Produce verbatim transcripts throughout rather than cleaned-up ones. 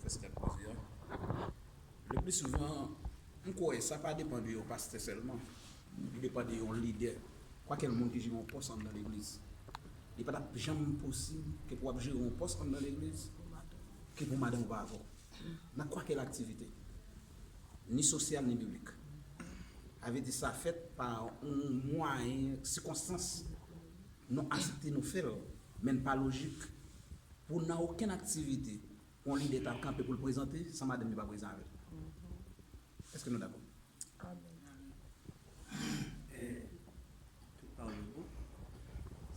Sèt plizyè. Le pli souvan, m kwè sa pa depann de yon pastè sèlman. Li depann de yon lidè. Kwakèl moun ki jere yon pòs anndan legliz. Li pa t ap janm posib ke pou w ap jere yon pòs anndan legliz, ke pou madanm ou pa avè w. Nan kwakèl aktivite, ni sosyal, ni biblik. Sa vle di sa fèt pa yon mwayen, sikonstans, nou aksepte nou fè l, men l pa lojik pou nan okenn aktivite, yon lidè ta kanpe pou l prezante san madanm li pa prezan avè l. Èske nou dakò? Amèn. Eh, tout pawòl yo bon.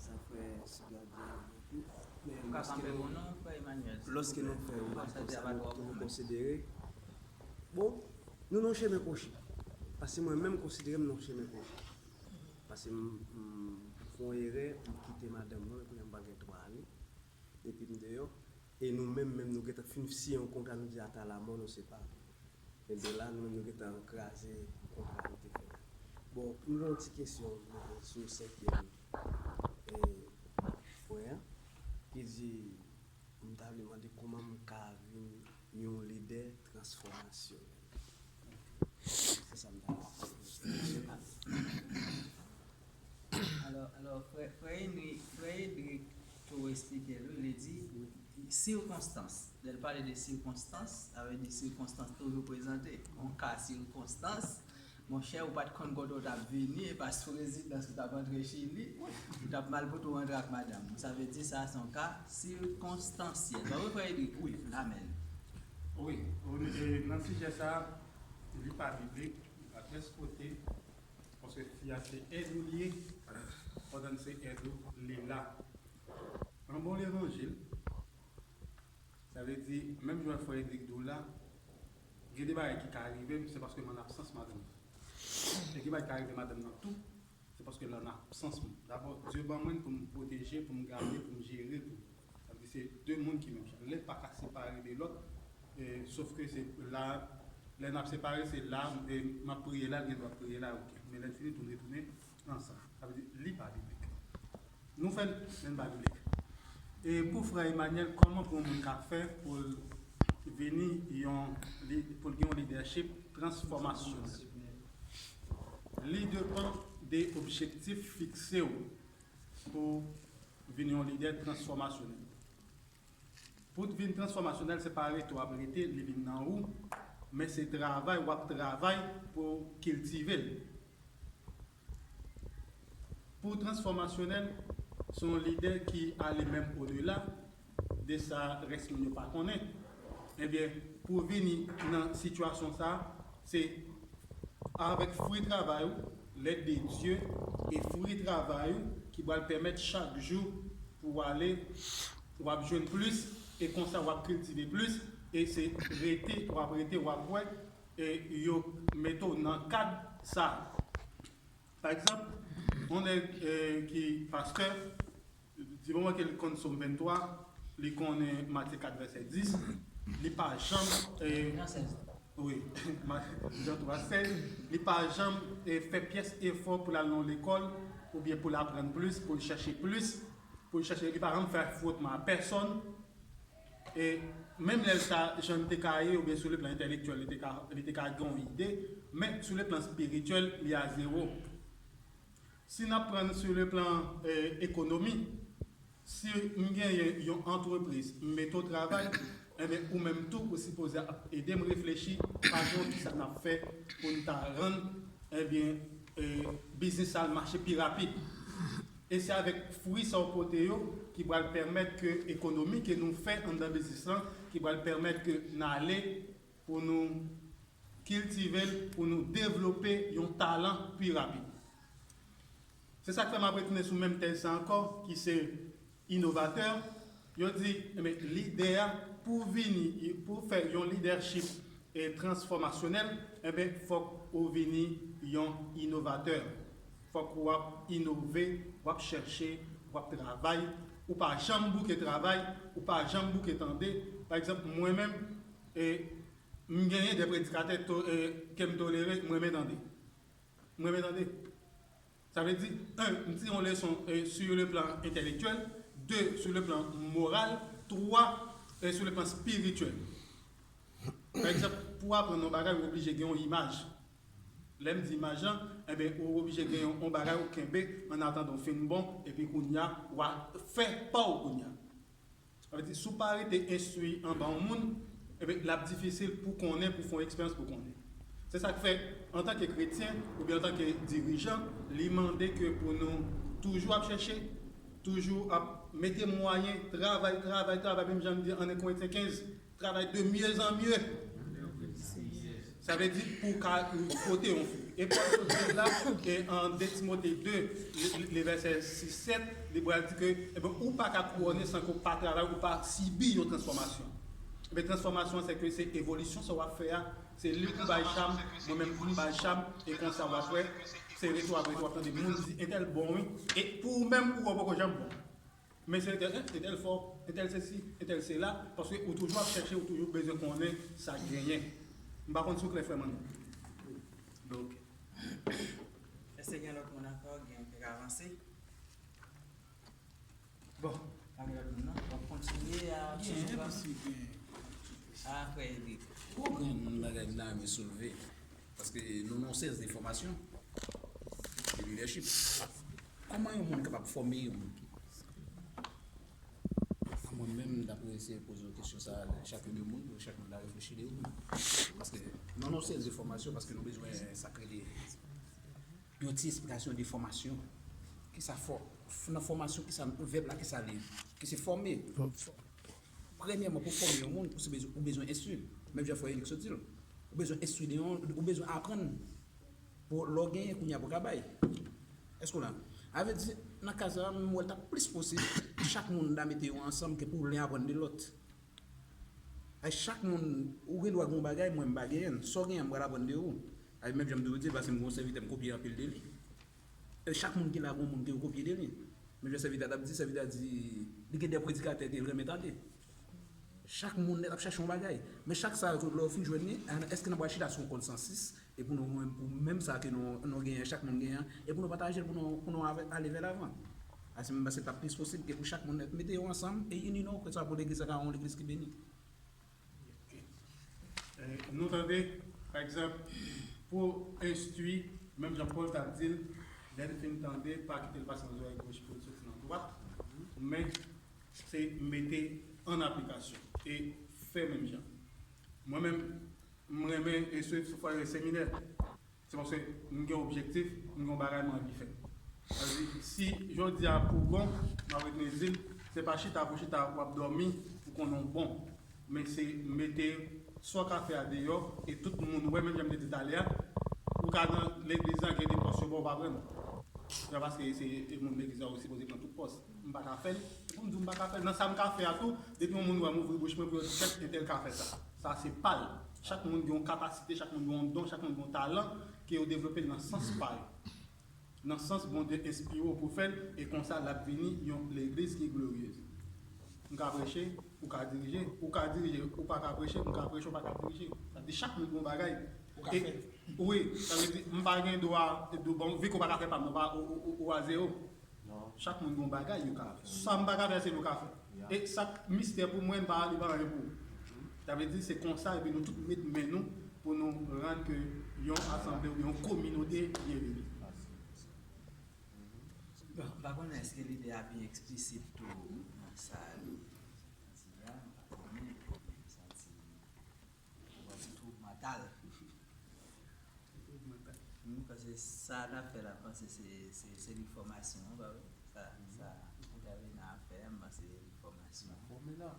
Sa frè Siga di a bon tou. Men Ou ka lòske kanpe nou, pou nou, frè Emmanuel, lòske nou silvouplè. Fè yon bagay konsa, nou, nou konsidere, bon, nou nan yon chemen kwochi. Paske mwen menm, m konsidere m nan yon chemen kwochi. Paske m, m fè yon erè, m kite madanm mwen, kounye a m pral gen twa ane. Depi m deyò, e nou menm, menm nou gentan fin siyen yon kontra, nou di ata lamò nou separe. Ebyen la, nou menm nou gentan kraze kontra nou te fè a. Bon, m gen yon ti kesyon, mwen, sou senkyèm, e, pwen an, ki di, m ta vle mande kòman m ka vin yon lidè transfòmasyonèl. Se sa m ta vle di. Alò, alò, frè, frè Henry, frè Edric tou eksplike l, wi, li di sikonstans. Lè l pale de sikonstans, sa vle di sikonstans toujou prezante. Yon ka sikonstans, monchè, ou pa t konn kote w t ap vini, e pa sou rezidans ou t ap antre Chili, ou t ap mal pou tou antre ak madanm ou. Sa vle di sa, se yon ka sikonstansyèl. Pa vre, frè Edric? Wi, amèn. Wi, e, nan sijè sa, li pa biblik, li pa piès kote, paske fi a se èd ou li ye, pandan l se èd ou, li la. An bon levanjil, sa vle di, menm jan frè Edric di w la, gen de bagay ki ka rive m, se paske m an absans madanm nan. E gen bagay ki ka rive madanm nan tou, se paske l an absans mwen. Dabò, Dye ban mwen l pou m pwoteje, pou m gade, pou m jere tou. Sa vle di se de moun ki menm jan. Lè pa ka separe de lòt, e, sof ke se la, lè n ap separe, se la, e, m ap priye la, l gen dwa priye la, oke. Men lè n fini, tou n retounen ansanm. Sa vle di, li pa biblik. Nou fè l, men l pa biblik. E pou frè Emmanuel, kòman pou yon moun ka fè pou l vini yon, li, pou l gen yon lidèchip transfòmasyonèl? Li depann de objektif fikse w pou vin yon lidè transfòmasyonèl. Pou w vin transfòmasyonèl, se pa rete w ap rete, li vin nan ou, men se travay w ap travay pou w kiltive l. Pou w transfòmasyonèl, se yon lidè ki ale menm odela de sa rès moun yo pa konnen. Ebyen, pou w vini nan sitiyasyon sa a, se avèk fwi travay ou, lèd de Dye, e fwi travay ou ki pral pèmèt chak jou pou w ale, w ap jwenn plis, e konsa w ap kiltive plis, e se rete, w ap rete, w ap wè, e yo mete w nan kad sa. Pa egzanp, yon nèg, e, ki pastè, di moman ke l konn Sòm venntwa, li konnen Matye kat vèsè dis, li pa janm, e, Jan sèz. Wi, Ma-, Jan twa sèz, li pa janm, e, fè pyès efò pou l al nan lekòl, oubyen pou l aprann plis, pou l chèche plis, pou l chèche, li pa janm fè afwontman a pèsòn. E menm lè l ta, jan l te ka ye, oubyen sou le plan entèlektyèl, li te ka, li te ka gen yon ide, men sou le plan espirityèl, li a zewo. Si n ap pran sou le plan, e, ekonomi, si m genyen yon antrepriz, m mete w travay, enben, ou menm tou, ou sipoze ap ede m reflechi, pa gen kisa n ap fè pou n ta rann, enben, e, biznis sa al mache pi rapid. E se avèk fwi sa w pote yo ki pral pèmèt ke ekonomi ke nou fè anndan biznis lan, ki pral pèmèt ke n ale pou nou kiltive l, pou nou devlope yon talan pi rapid. Se sa k fè m ap retounen sou menm tèz sa ankò, ki se inovatè. Yo di, enben, lidè a, pou vini, pou fè yon lidèchip, e, transfòmasyonèl, enben, fòk ou vini yon inovatè. Fòk w ap inove, w ap chèche, w ap travay. Ou pa janm bouke travay, ou pa janm bouke tande. Pa egzanp, mwen menm, e, m genyen de predikatè to-, e, ke m tolere, m renmen tande. M renmen tande. Sa vle di, en, m tire yon leson, e, sur le plan entèlektyèl, de, sur le plan moral, twa, e, sur le plan spirityèl. Pa egzanp, pou w aprann yon bagay, ou oblije gen yon imaj. Lè m di imaj lan, enben, ou oblije gen yon, yon bagay ou kenbe an atandan w fin bon, epi kounye a, w a fè pa w kounye a. Sa vle di, si w pa rete enstwi anba yon moun, enben, l ap difisil pou konnen, pou fè yon eksperyans pou konnen. Se sa k fè, antanke kretyen, oubyen antanke dirijan, li mande ke pou nou toujou ap chèche, toujou ap mete mwayen, travay, travay, travay, menm jan m di an Korentyen kenz, travay de mieux en mieux. Sa vle di pou w ka pote yon fwi. E Pòl sot di la, e an de Timote de, le, le vèsè sis sèt, li pral di ke, eben, ou pa ka kouwone san ke w pa travay, ou pa sibi yon transfòmasyon. Eben, transfòmasyon, se ke se evolisyon sa w ap fè a, se li pou bay cham, mwen menm pou m bay cham, e konsa w ap wè, se retou ap retou, w ap tande moun di, entèl bon, wi, e pou ou menm, ou wè w poko janm bon. Men se entèl, entèl fò, entèl sesi, entèl sela, paske ou toujou ap chèche, ou toujou bezwen konnen sa k genyen. M pa konn si w klè, frè m, non. Ok. Èske gen lòt moun ankò, gen, ki ka avanse? Bon, pa gen lòt moun, non? W ap kontinye a, gen, paske gen, a, frè Edric. Bon, gen yon bagay m ta renmen soulve. Paske nou nan yon sèz de fòmasyon, de lidèchip. Kòman yon moun kapab fòme yon moun? Mwen menm, m t ap eseye poze yon kesyon sa a, chak de moun, chak moun ta reflechi de ou. Paske nan yon sèz de fòmasyon, paske nou bezwen sa k rele yon ti esplikasyon de fòmasyon. Kisa fò, nan fòmasyon, kisa, vèb la, kisa li ye? Ki se fòme. Premyèman, pou fòme yon moun, ou se bezwen, ou bezwen enstwi. Menm jan frè Elik sot di l, ou bezwen enstwi de yon, ou bezwen aprann. Pou lè w genyen, kounye a pou w ka bay. Èske w la? A vle di, nan ka sa a, m wè l t ap plis posib, chak moun ta mete yo ansanm ke pou w len aprann de lòt. Ay, chak moun, ou gen dwa gen yon bagay, mwen m pa genyen l. Sa w genyen an, m pral aprann de ou. Ay, menm jan m toujou di l, paske m gen yon sèvitè, m kopye anpil de li. E chak moun ki la, gen yon moun ke yo kopye de li. Menm jan sèvitè a t ap di, sèvitè a di, li gen de predikatè ke l renmen tande. Chak moun nèt ap chache yon bagay. Men chak sa yo, lè w fin jwenn li, èske n ap pral chita sou yon konsansis, e pou nou, pou menm sa ke nou, nou genyen, chak moun genyen, e pou nou pataje l, pou nou, pou nou ave-, ale vè lavan. Paske m panse l t ap plis posib ke pou chak moun nèt mete yo ansanm e ini nou, ke sa pou legliz la ka yon legliz ki beni. Ok. Eh, nou tande, pa egzanp, pou enstwi, menm jan Pòl t ap di l, lè n fin tande, pa kite l pase nan zòrèy goch pou l soti nan dwat, men se mete an aplikasyon e fè menm jan. Mwen menm, m renmen enstwi sou fwa seminè. Se paske m gen yon objektif, m gen yon bagay m anvi fè. Sa vle di, si jodi a pou bon, m ap retounen di l, se pa chita pou chita w ap dòmi pou konnen w bon. Men se mete sa w ka fè a deyò, e tout moun wè, menm jan m te di talè a, ou ka nan legliz la, gen de pòs yo ba w, ou pa pran. Se pa paske se, se moun legliz la, ou sipoze pran tout pòs. M pa ka fè l. E pou m di w m pa ka fè l, nan sa m ka fè a tou, depi yon moun wè m ouvri bouch mwen pou yo di, kèt, entèl ka fè sa. Sa se pa l. Chak moun gen yon kapasite, chak moun gen yon don, chak moun gen yon talan ke yo devlope nan sans pa yo. Nan sans Bondye enspire w pou fè l, e konsa l ap vini yon legliz ki glorieuse. M ka preche, ou ka dirije, ou ka dirije, ou pa ka preche, m ka preche, ou pa ka dirije. Sa vle di chak moun gen yon bagay. Ou ka fè. Wi, sa vle di, m pa gen dwa, bon, vi ke w pa ka fè pa m, ou pa, ou, ou, ou, ou a zewo. Non. Chak moun gen yon bagay yo ka fè. Sa m pa ka fè, se nou ka fè. E sa k mistè pou mwen, m pa, li pa anyen pou ou. Sa vle di, se konsa, epi nou tout met men nou pou nou rann ke yon asanble oubyen yon kominote byenvini. Bon, m pa konnen èske lide a byen eksplisit tou nan sa li di a, m pa konnen, men m santi ou pral di twoub mantal. Twoub mantal. Wi, paske sa n ap fè la, m panse se, se, se li fòmasyon an, pa vre? Sa, sa entèvenan ap fè a, m panse se li fòmasyon an. Fòme la.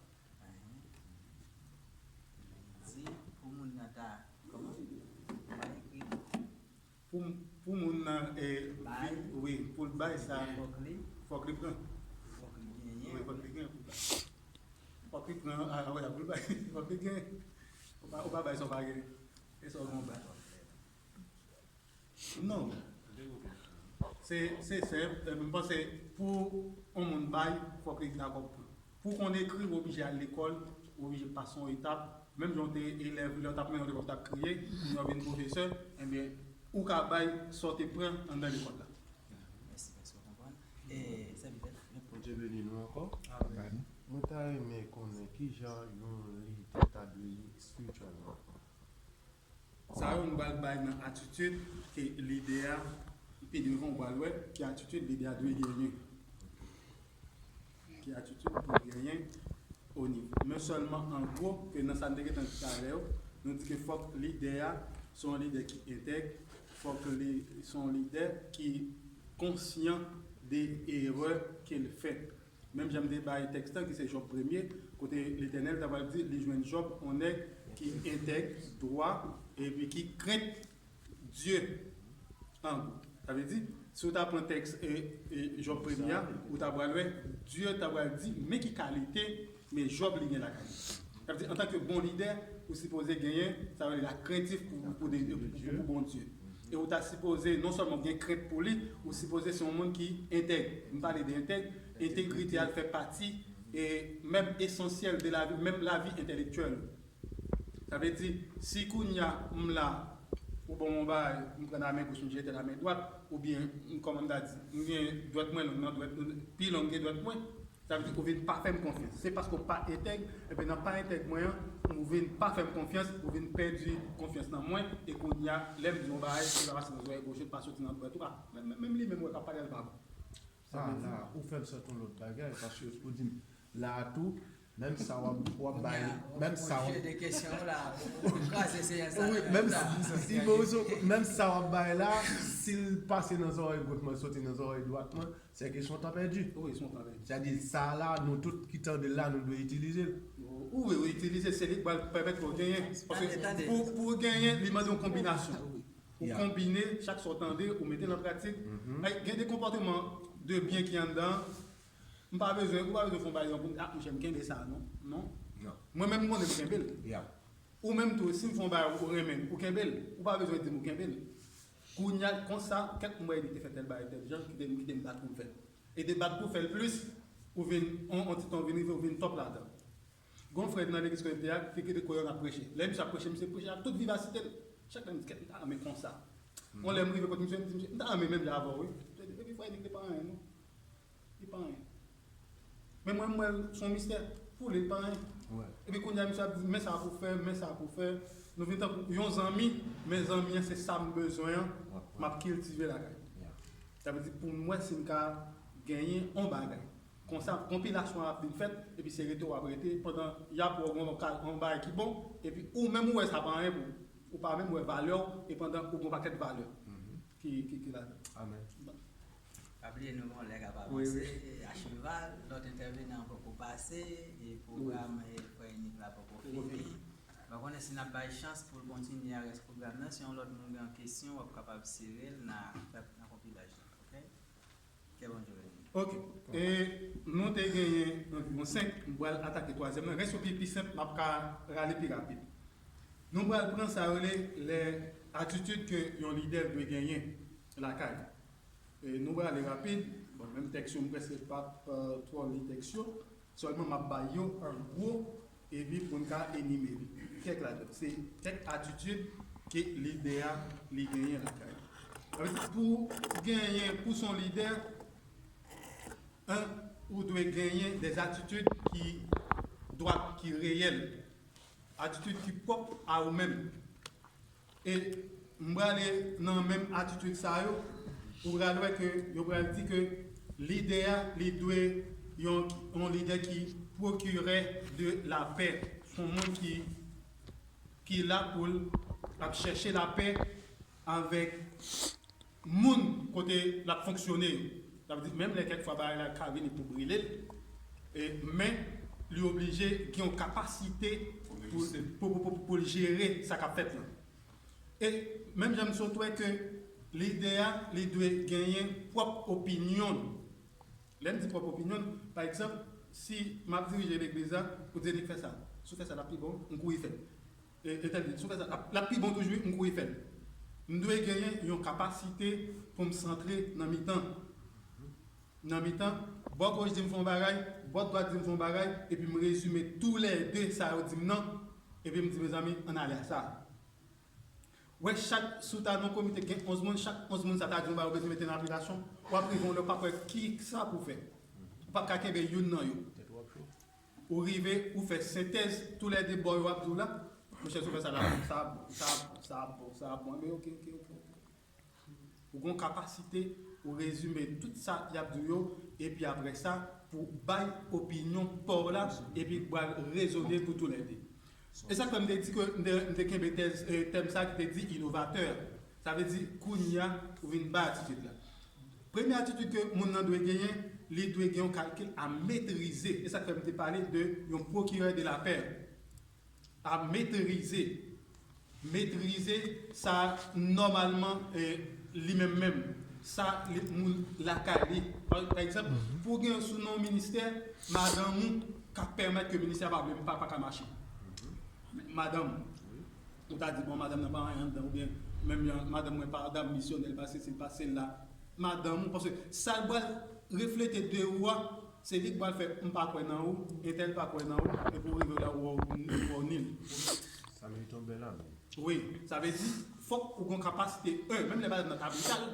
Di pou moun nan ta, kòman? Kòman ekri? Pou, pou moun nan, eh, bay, wi, pou l bay sa, fòk li, fòk li pran. Fòk li genyen. Wi, fòk li genyen pou l bay. Fòk li pran, a, wi, pou l bay. Fòk li genyen. Ou pa, ou pa bay sa w pa genyen. E sa w gen w bay. Non. Se, se senp. Eh, m panse pou yon moun bay, fòk li dakò pran. Pou w konn ekri, ou oblije al lekòl, ou oblije pase yon etap. Menm jan w te elèv, lè w t ap mennen yon lekòl, w t ap kriye, kounye a w vin pwofesè, ebyen, ou ka bay sa w te pran anndan lekòl la. Mèsi, mèsi, w konprann. E, sèvitè, Bondye beni nou ankò. Amen. Mwen ta renmen konnen kijan yon lidè ta dwe ye espirityèlman. Sa yo nou pral bay nan atitid ke lidè a, pi devan ou pral wè ki atitid lidè a dwe genyen. Ki atitid pou genyen o nivo. Men sèlman an gwo, ke nan sa n te gentan di talè yo, nou di ke fòk lidè a se yon lidè ki entèg, fòk li se yon lidè ki konsyan de erè ke l fè. Menm jan m te bay tèks lan ki se Jòb premye, kote Letènèl ta pral di li jwenn Jòb, yon nèg ki entèg, dwa, epi ki krent Dye an gwo. Sa vle di, si w ta pran tèks e, e Jòb premye a, ou ta pral wè, Dye ta pral di men ki kalite, men Jòb li gen lakay li. Sa vle di, antanke bon lidè, ou sipoze genyen, sa vle di lakrentif pou, pou, de- pou, pou, pou Bondye. E ou ta sipoze non sèlman gen krent pou li, ou sipoze se yon moun ki entèg. M pale de entèg, entegrite a fè pati e menm esansyèl de lavi, menm lavi entèlektyèl. Sa vle di, si kounye a m la, ou ban m yon bagay, m pran nan men goch, m jete nan men dwat, oubyen, m, kòman m ta di, m gen dwèt mwen long nan dwèt, pi long ke dwèt mwen, sa vle di ou vin pa fè m konfyans. Se paske w pa entèg, ebyen nan pa entèg mwen an, ou vin pa fè m konfyans, ou vin pèdi konfyans nan mwen, e kounye a, lè m di yon bagay, li pa pase nan zòrèy goch, li pa soti nan dwèt ou. A, menm, menm li menm wè k ap pale a, l pa bon. Sa vle di, la, ou fè m sot yon lòt bagay, paske ou di m, la a tou, menm sa w ap, w ap bay, menm sa w ap, de kesyon la, ou kraze seyans la. Wi, menm sa, si Moyiz, menm sa w ap bay la, si l pase nan zòrèy goch mwen, soti nan zòrèy dwat mwen, se kesyon tan pèdi. Wi, se yon tan pèdi. Sètadi, sa la, nou tout ki tande l la, nou dwe itilize l. Wi, wi, itilize, se li k pral pèmèt ke w genyen. Paske pou, pou w genyen, li mande yon konbinasyon. Ou konbine, chak sa w tande, ou mete l an pratik. Ay, gen de konpòteman de byen ki anndan. M pa bezwen, ou pa bezwen fè yon bagay pou m, a, monchè, m kenbe sa, non. Non. Mwen menm, m konnen m kenbe l. Ou menm tou, si m fè yon bagay ou renmen l, ou kenbe l. Ou pa bezwen di m ou kenbe l. Kounye a, konsa, kèk mwa li te fè tèl bagay, tèl jan, kite m, kite m bat pou m fè l. E de bat pou fè l plis, ou vin, on, on ti tan ou vin rive, ou vin tòp ladan. Gon frè nan legliz kote m te a, ki kite koyo n ap preche. Lè misye ap preche, misye preche ak tout vivasite l. Chak lè m di, "Kèt, m ta renmen konsa." Yon lè m rive kote misye, m di, "Misye, m ta renmen menm jan avè w, wi." Misye di, "Epi frè Enik, li pa anyen, non. Li pa anyen." Men mwen, m wè l se yon mistè. Pou li, li pa anyen. Epi kounye a, misye ap di, "Men sa pou fè, men sa pou fè." Nou vin tankou yon zanmi, men zanmi an, se sa m bezwen an, m ap kiltive lakay. Sa vle di, pou m wè si m ka genyen yon bagay. Konsa, konpilasyon an ap vin fèt, epi se rete w ap rete, pandan y ap wè w gen yon bagay ki bon, epi ou menm ou wè sa pa anyen pou ou. Ou pa menm wè valè w, e pandan ou gen yon pakèt valè ki, ki, ki ladan. Amèn. Pa bliye nou gen yon lè k ap avanse, e, a cheval, lòt entèvenan an poko pase, e pwogram, e, frè Enik la poko fini. M pa konnen si n ap bay chans pou l kontinye a rès pwogram nan. Si yon lòt moun gen yon kesyon, w ap kapab sere l nan, nan konpilaj la. Oke? Ke Bondye beni nou. Oke. E nou te genyen anviwon senk, m pral atake twazyèm nan. Rès yo pi, pi senp, m ap ka rale pi rapid. Nou pral pran sa yo rele lè atitid ke yon lidè dwe genyen lakay. E nou prale rapid. Bon, menm tèks yo, m prèske p ap, euh, twò li tèks yo. Sèlman, m ap bay yo an gwo, epi pou n ka enimere kèk ladan. Se kèk atitid ke lidè a, li genyen lakay. Sa vle di, pou genyen, pou son lidè, en, ou dwe genyen de atitid ki dwat, ki reyèl. Atitid ki pwòp a ou menm. E m prale nan menm atitid sa yo, ou pral wè ke yo pral di ke lidè a, li dwe yon, yon lidè ki pwokirè de lapè. Se yon moun ki, ki la pou l ap chèche lapè avèk moun kote l ap fonksyone yo. Sa vle di, menm lè kèk fwa bagay la ka vini pou brile l, e, men li oblije gen yon kapasite pou, pou, pou, pou, pou l jere sa k ap fèt lan. E menm jan m sot wè ke lidè a, li dwe genyen pwòp opinyon l. Lè m di pwòp opinyon l, pa egzanp, si m ap dirije legliz la, ou di Enik fè sa. Si w fè sa, l ap pi bon, m kouri fè l. E, e tèl, si w fè sa, l ap, l ap pi bon toujou, m kouri fè l. M dwe genyen yon kapasite pou m santre nan mitan. Nan mitan, bò goch di m fè yon bagay, bò dwat di m fè yon bagay, epi m rezime toulède sa yo di m nan, epi m di, mezanmi, ann ale a sa. Wè, chak, si w ta nan komite gen onz moun, chak onz moun sa ta di yon bagay ou bezwen mete nan aplikasyon, w ap rive yon lè ou p ap wè ki sa pou w fè. Ou p ap ka kenbe youn nan yo. Ou rive, ou fè sentèz, toulède bò yo ap di w la, Monchè, si w fè sa la, sa ap bon, sa ap bon, sa ap bon, sa ap bon. Enben, oke, oke, oke, oke. Ou gen yon kapasite pou rezime tout sa y ap di w yo, epi apre sa, pou bay opinyon pa w la, epi pral rezone pou toulède. E sa k fè m te di ke m te, m te kenbe tèz, eh, tèm sa ki te di inovatè. Sa vle di, kounye a, ou vin bay atitid la. Premye atitid ke moun nan dwe genyen, li dwe gen yon kalkil a metrize. E sa k fè m te pale de yon procureur de la paix. A metrize. Metrize sa nòmalman, eh, li menm menm. Sa li, moun lakay li. Pa, pa egzanp, pou w gen sou non ministè, madanm ou ka pèmèt ke ministè pa, pa, pa ka mache. Madanm ou. Ou ta di, bon, madanm nan pa anyen anndan, oubyen menm jan madanm mwen pa dam misyonè, l pa sesi, l pa sela. Madanm ou, paske sa l pral reflete de ou a, se li k pral fè, m pa kwè nan ou, entèl pa kwè nan ou, epi w rive la, ou wè w, ou wè w nil. Sa merite yon bèl ame. Wi, sa vle di, fòk ou gen kapasite, e, menm lè madanm nan ta brital,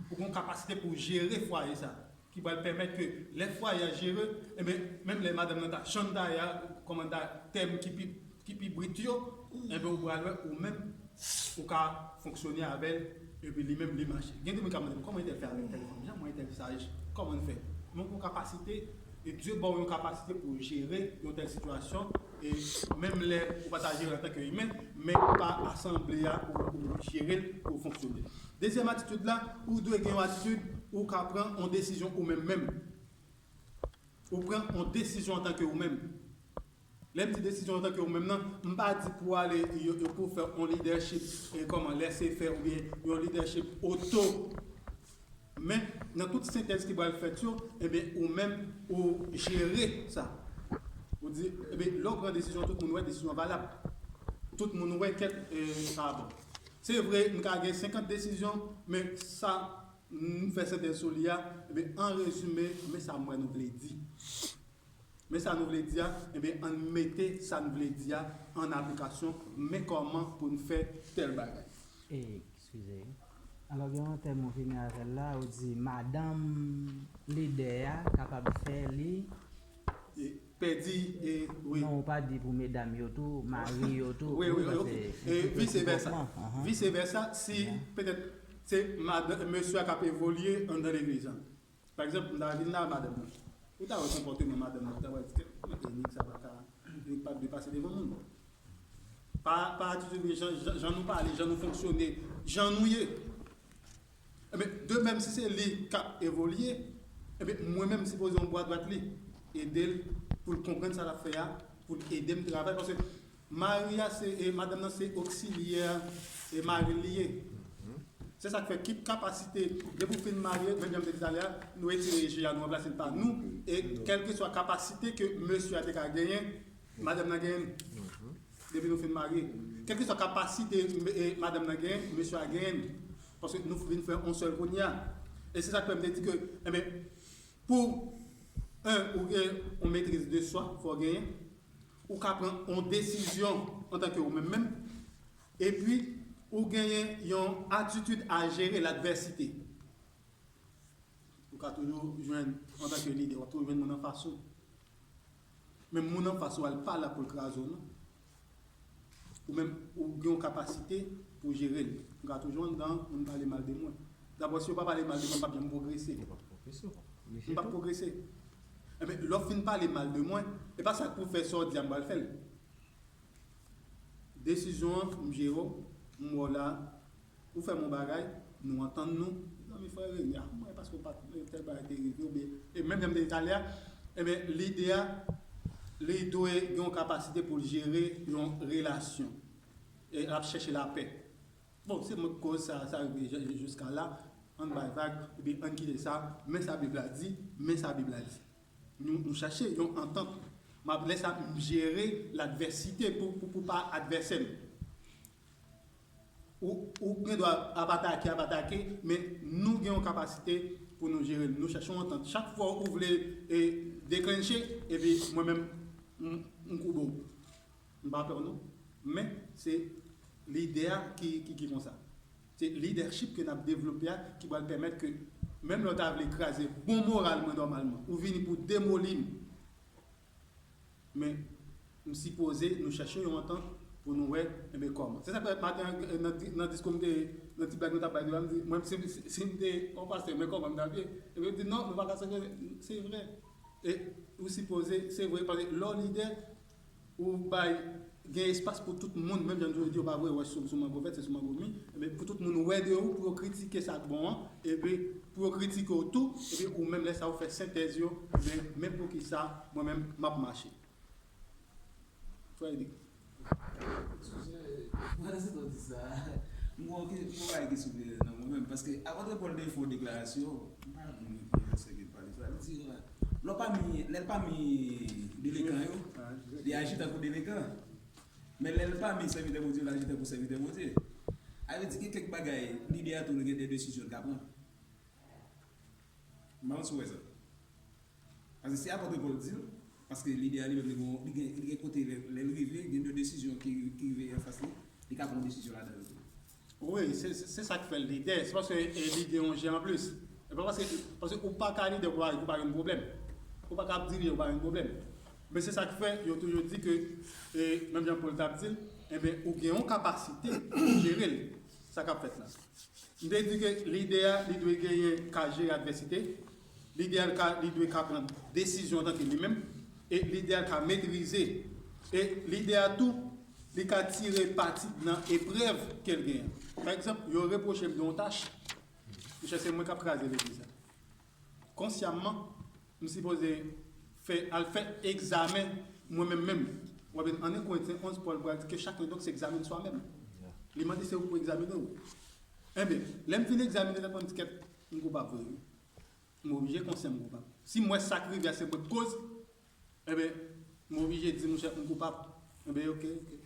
ou gen kapasite pou jere fwaye sa, ki pral pèmèt ke lè fwaye a jere, enben, menm lè madanm nan ta chann ta ye a, kòman ta tèm ki pi, ki pi brit yo, enben, ou pral wè ou menm, ou ka fonksyone avè l, epi li menm, li mache. Gen de moun k ap mande m, kòman entèl fè avèk tèl fanm, jan mwen entèl saj, kòman l fè? Men ou gen yon kapasite, e Dye ba w yon kapasite pou w jere yon tèl sitiyasyon, e menm lè ou pa ta jere l antanke imen, men pa asanble a, ou, ou jere l, ou fonksyone. Dezyèm atitid la, ou dwe gen yon atitid, ou ka pran yon desizyon ou menm menm. Ou pran yon desizyon antanke ou menm. Lè m di desizyon antanke ou menm nan, m pa di pou ale yo, yo pou fè yon leadership, e kòman, laissez-faire oubyen yon leadership oto. Men, nan tout sentèz ki pral fèt yo, ebyen, ou menm, ou jere sa. Ou di, ebyen, lè w pran desizyon, tout moun wè desizyon valab. Tout moun wè kèk, e, sa bon. Se vre, m ka gen senkant desizyon, men sa m fè sentèz sou li a, ebyen, an rezime, men sa m wè nou vle di. Men sa nou vle di a, ebyen, ann mete sa n vle di a an aplikasyon, men kòman pou n fè tèl bagay. E, eskize. Alò, gen yon tèm ou vini avè l la, ou di madanm lidè a kapab fè li. E, pèdi, e, wi. Non, ou pa di pou medam yo tou, mari yo tou. Wi, wi, ok. E, vise vèsa. Vise vèsa, si petèt se madanm, mesye a k ap evolye anndan legliz la. Pa egzanp, m ta vin la, madanm nan. Ou ta wè konpòteman madanm nan, ou ta wè, kèt, men, e, nèg sa pa ka, nèg pa dwe pase devan moun. Pa, pa atitid li, jan, jan, jan nou pale, jan nou fonksyone, jan nou ye. Ebyen, de menm si se li k ap evolye, ebyen, mwen menm m sipoze yon bwa dwat li, ede l pou l konprann sa l ap fè a, pou l ede m travay, paske mari a se, e madanm nan se oksilyè e mari l li ye. Se sa k fè ki kapasite, depi w fin marye, menm jan m te di talè a, nou retire je a, nou ranplase l pa nou, e kèlkeswa kapasite ke mesye a te ka genyen, madanm nan genyen l. Depi nou fin marye. Kèlkeswa kapasite, e, madanm nan genyen, mesye a genyen l. Paske nou vin fè yon sèl kounye a. E se sa k fè m te di ke, enben, pou, en, ou gen yon maîtrise de soi, fò w genyen. Ou ka pran yon desizyon antanke ou menm menm. Epi, ou genyen yon atitid a jere ladvèsite. Ou ka toujou jwenn, antanke lidè, w ap toujou jwenn moun anfas ou. Men moun anfas ou a, l pa la pou l kraze w, non. Ou menm, ou gen yon kapasite pou jere l. M ka toujou anndan moun pale mal de mwen. Dabò, si yo pa pale mal de mwen, m p ap janm pwogrese. M p ap pwogrese. Enben, lè w fin pale mal de mwen, e pa sa k pou fè sa w di a m pral fè l. Desizyon an, m jere w, m wè w la, ou fè m yon bagay, nou antann nou, zanmi frè Rene, a, mwen, paske w pa t, tèl bagay te rive, oubyen, e menm jan m te di talè a, enben, lidè a, li dwe gen yon kapasite pou l jere yon relasyon. E l ap chèche lapè. Bon, se mwen k koz sa, sa rive jiska la, ann bay vag, epi ann kite sa, men sa Bib la di, men sa Bib la di. Nou, nou chache yon antant. M ap lè sa m jere ladvèsite pou, pou, pou pa advèsè m. Ou, ou gen dwa ap atake, ap atake, men nou gen yon kapasite pou nou jere l. Nou chache yon antant. Chak fwa ou vle e, deklenche, epi mwen menm, m, m koube w. M pa pè w non. Men, se lidè a ki, ki, ki konsa. Se lidèchip ke n ap devlope a ki pral pèmèt ke menm lè w ta vle kraze bon moral mwen nòmalman, ou vini pou demoli m. Men, m sipoze nou chache yon antant pou nou wè, enben, kòman. Se sa k fè maten an, nan di- nan diskou m te, nan ti blag nou t ap bay devan, m di, mwen, si, si, si m te yon pastè, men kòman m t ap ye? Enben, yo di, non, nou pa ka selebre, se vre. E ou sipoze, se vre, paske lè w lidè, ou bay, gen espas pou tout moun, menm jan nou di, yo pa vle wè sou, sou mango vèt, se sou mango mi, enben, pou tout moun wè de ou, pou yo kritike sa k bon an, epi pou yo kritike w tou, epi ou menm lè sa ou fè sentèz yo, enben, men poukisa mwen menm m ap mache. Frè Edi. Eskize, pandan se tan di sa, m gon ke- m gon bagay ki soulve nan mwen menm, paske apot Pòl te fè yon deklarasyon, m pa konn ki vèsè ke l pale sa, li di, lè w pami, lè l pami delenkan yo, li aji tankou delenkan. Men lè l pami sèvitè Bondye, li aji tankou sèvitè Bondye. A vle di gen kèk bagay, lidè a tou gen de desizyon l ka pran. M pa konn si w wè sa. Paske si apot Pòl di l, paske lidè a li menm li gen, li gen, li gen kote lè, lè l rive, gen de desizyon ki, ki rive anfas li, li ka pran desizyon ladan yo tou. Wi, se, se, se sa k fè l lidè. Se paske e, li gen yon je anplis. E pa paske, paske ou pa ka lidè pou pa, pou pa gen pwoblèm. Ou pa ka ap dirije pou pa gen pwoblèm. Men se sa k fè yo toujou di ke, e, menm jan Pòl t ap di l, enben, ou gen yon kapasite pou jere l, sa k ap fèt la. M te di ke lidè a, li dwe genyen ka jere advèsite. Lidè a, li ka, li dwe ka pran desizyon antanke li menm. E lidè a ka metrize. E lidè a tou, li ka tire pati nan eprèv ke l genyen. Pa egzanp, yo repwoche m de yon tach. Monchè, se mwen k ap kraze legliz la. Konsyamman, m sipoze fè, al fè egzamen mwen menm menm. W ap jwenn an Korentyen onz, Pòl pral di ke chacun donc s'examine soi-même. Li mande se ou pou egzamine w. Enben, lè m fin egzamine, lè m pran tikèt, m koupab vre wi. M oblije konsyan m koupab. Si m wè sa k rive a se mwen k koz, enben, m oblije di monchè m koupab. Enben, oke, oke.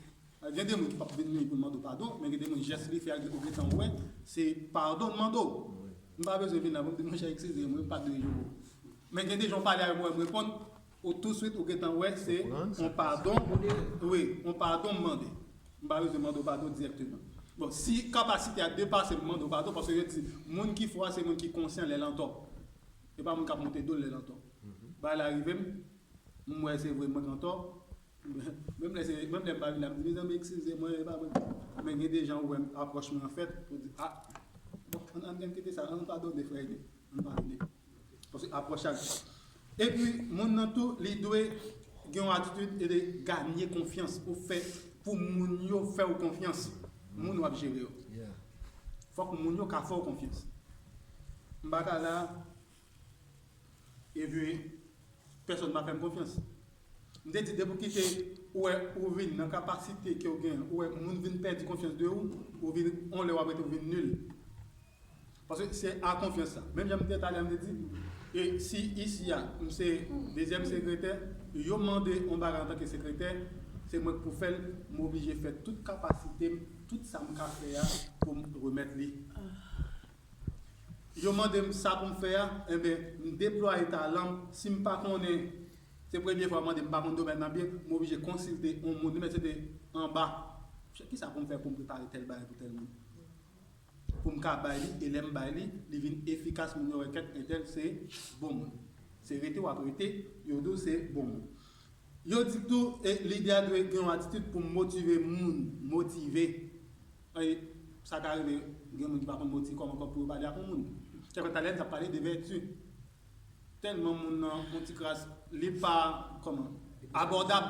Gen de moun ki p ap vin li pou l mande w padon, men gen de moun jès li fè a ou gentan wè, se padon l mande w. M pa bezwen vin la pou m di monchè eskize mwen, m pa t dwe joure w. Men gen de jan w pale avè m, wè m reponn, ou touswit ou gentan wè se yon padon, wi, yon padon m mande. M pa bezwen mande w padon dirèkteman. Bon, si kapasite a depase m mande w padon, paske yo di moun ki fò a se moun ki konsyan lè l antò. E pa moun k ap monte do l lè l antò. Bagay la rive m, m wè se vre mwen k antò. Menm lè se, menm lè m pa vin la, m di mezanmi eskize mwen, e pa mwen. Men gen de jan ou wè apwòch mwen an fèt, ou di a, bon, ann, ann, ann kite sa, ann padone frè Ede, ann padone. Paske apwòch a. Epi, moun nan tou, li dwe gen yon atitid e de ganye konfyans ou fè pou moun yo fè w konfyans. Moun w ap jere yo. Fòk moun yo ka fè w konfyans. M pa ka la, epi pèsonn pa fè m konfyans. M te di depi w kite ou wè ou vin nan kapasite ke w gen, ou wè moun vin pèdi konfyans de ou, ou vin, on lè w ap rete ou vin nil. Paske se a konfyans sa. Menm jan m te talè a m te di, e si isi a, m se dezyèm sekretè, yo mande yon bagay antanke sekretè, se mwen k pou fè l, m oblije fè tout kapasite m, tout sa m ka fè a pou m remèt li. Yo mande m sa pou m fè a, enben, m deplwaye talan m. Si m pa konnen, se premye fwa yo mande m, m pa konn domèn nan byen, m oblije konsilte yon moun, li mèt se te anba. Kisa pou m fè pou m prepare tèl bagay pou tèl moun? Pou m ka bay li, e lè m bay li, li vin efikas, moun yo wè kèt entèl se bon moun. Se rete w ap rete, yo di w se bon moun. Yo di tou, e, lidè a dwe gen yon atitid pou motive moun, motive. E, sa ka rive, gen moun ki pa konn motive, kòman kòman pou yo pale ak yon moun. Kèk lòt talè, n t ap pale de vèti. Tèlman moun nan, yon ti kras, li pa, kòman, abòdab.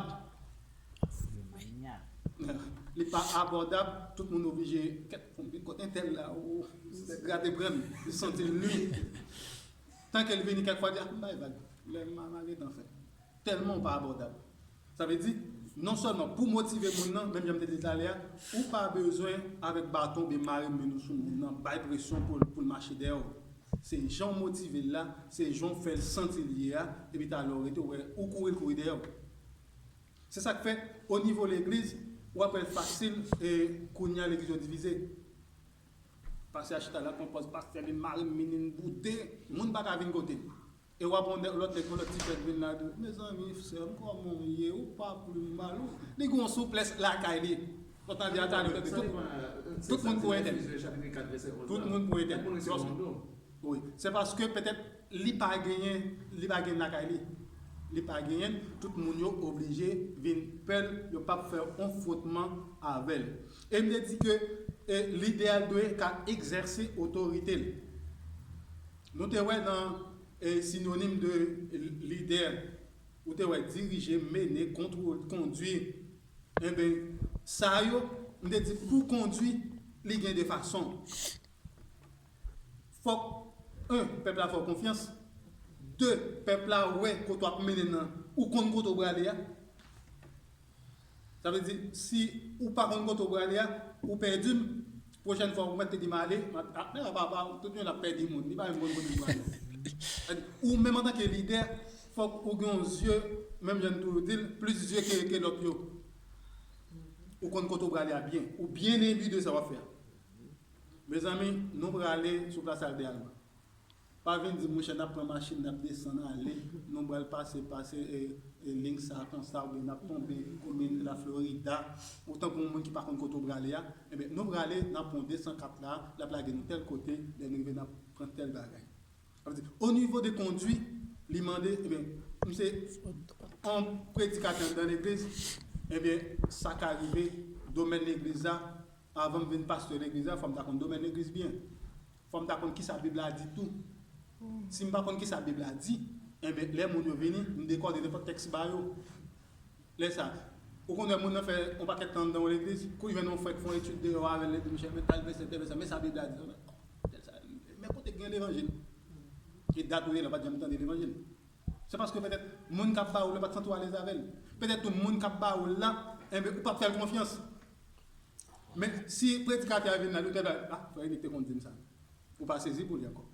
Li pa abòdab, tout moun oblije, kèt, konbyen kote entèl la, ou, grate pran, li santi l lwi. Tanke l vini kèk fwa, di, a, m bay vag. Lè m a gentan fè. Tèlman w pa abòdab. Sa vle di, non sèlman pou motive moun nan, menm jan m te di talè a, ou pa bezwen avèk baton oubyen mare men nou sou moun nan, bay presyon pou l, pou l mache dèyè w. Se jan w motive l la, se jan w fè l santi l ye a, epi talè w rete, w wè, ou kouri, l kouri dèyè w. Se sa k fè, o nivo legliz, w ap wè l fasil, e, kounye a legliz yo divize. Pastè a chita la, pran pòz pastè, li mare m, minin boute, moun pa ka vin kote l. E w ap wè yon lòt nèg, yon lòt ti frè k vin la, di w, mezanmi, sè m, kòman w ye? Ou pa pli mal, ou. Li gen yon souplès lakay li. Ou tande a talè, tout, tout moun pou entèl. Tout moun pou entèl. Wi. Se paske petèt li pa genyen, li pa gen lakay li. li pa genyen l, tout moun yo oblije vin pè l, yo p ap fè yon fwotman avè l. E m te di ke e, lidè a dwe ka egzèse otorite l. Nou te wè nan e, sinonim de lidè, ou te wè dirije, mennen, kontwole, kondwi. Enben, sa yo, m te di pou kondwi, li gen de fason. Fòk, en, pèp la fè w konfyans. De, pèp la wè kote w ap mennen nan, ou konn kote w prale a. Sa vle di, si ou pa konn kote w prale a, ou pèdi m, pwochèn fwa ou mèt te di m ale, m ap, ah, men apa, apa, tout moun ap pèdi moun, li pa menm konn kote l prale. Sa vle di, ou menm antanke lidè, fòk ou gen yon zye, menm jan n toujou di l, plis zye ke, ke lòt yo. Ou konn kote w prale a byen, ou byen enbi de sa w ap fè a. Mezanmi, nou prale sou plas Albert Alma. Pa vin di, monchè, n ap pran machin, n ap desann ale, nou pral pase, pase e, e, liy sa konsa, oubyen n ap tonbe komin La Florida, ou tankou yon moun ki pa konn kote w prale a, enben, nou prale, n ap pran de san kat la, l ap lage nou tèl kote, lè n rive, n ap pran tèl bagay. Sa vle di, o nivo de kondwi, li mande, enben, m se yon predikatè anndan legliz, enben, sa ka rive, domèn legliz la, avan m vin pastè legliz la, fò m ta konn domèn legliz byen. Fò m ta konn kisa Bib la di tou. Si m pa konn kisa Bib la di, enben, lè moun yo vini, m dekòde nenpòt tèks ba yo. Lè sa, ou konn wè moun nan fè yon pakèt tan anndan yon legliz, kou l jwenn yon frè k fè yon etid deyò avè l, li di, "Monchè, men tal vèsè, tèl vèsè, men sa Bib la di." Tèl sa, men kote k gen levanjil? E dat ou ye la, ou pa t janm tande levanjil. Se paske petèt moun k ap ba ou l la pa t santi w alèz avè l. Petèt tou moun k ap ba ou l la, enben, ou p ap fè l konfyans. Men si predikatè a vin la, li te bay, ah, frè Enik te konn di m sa. Ou pa sezi pou li ankò.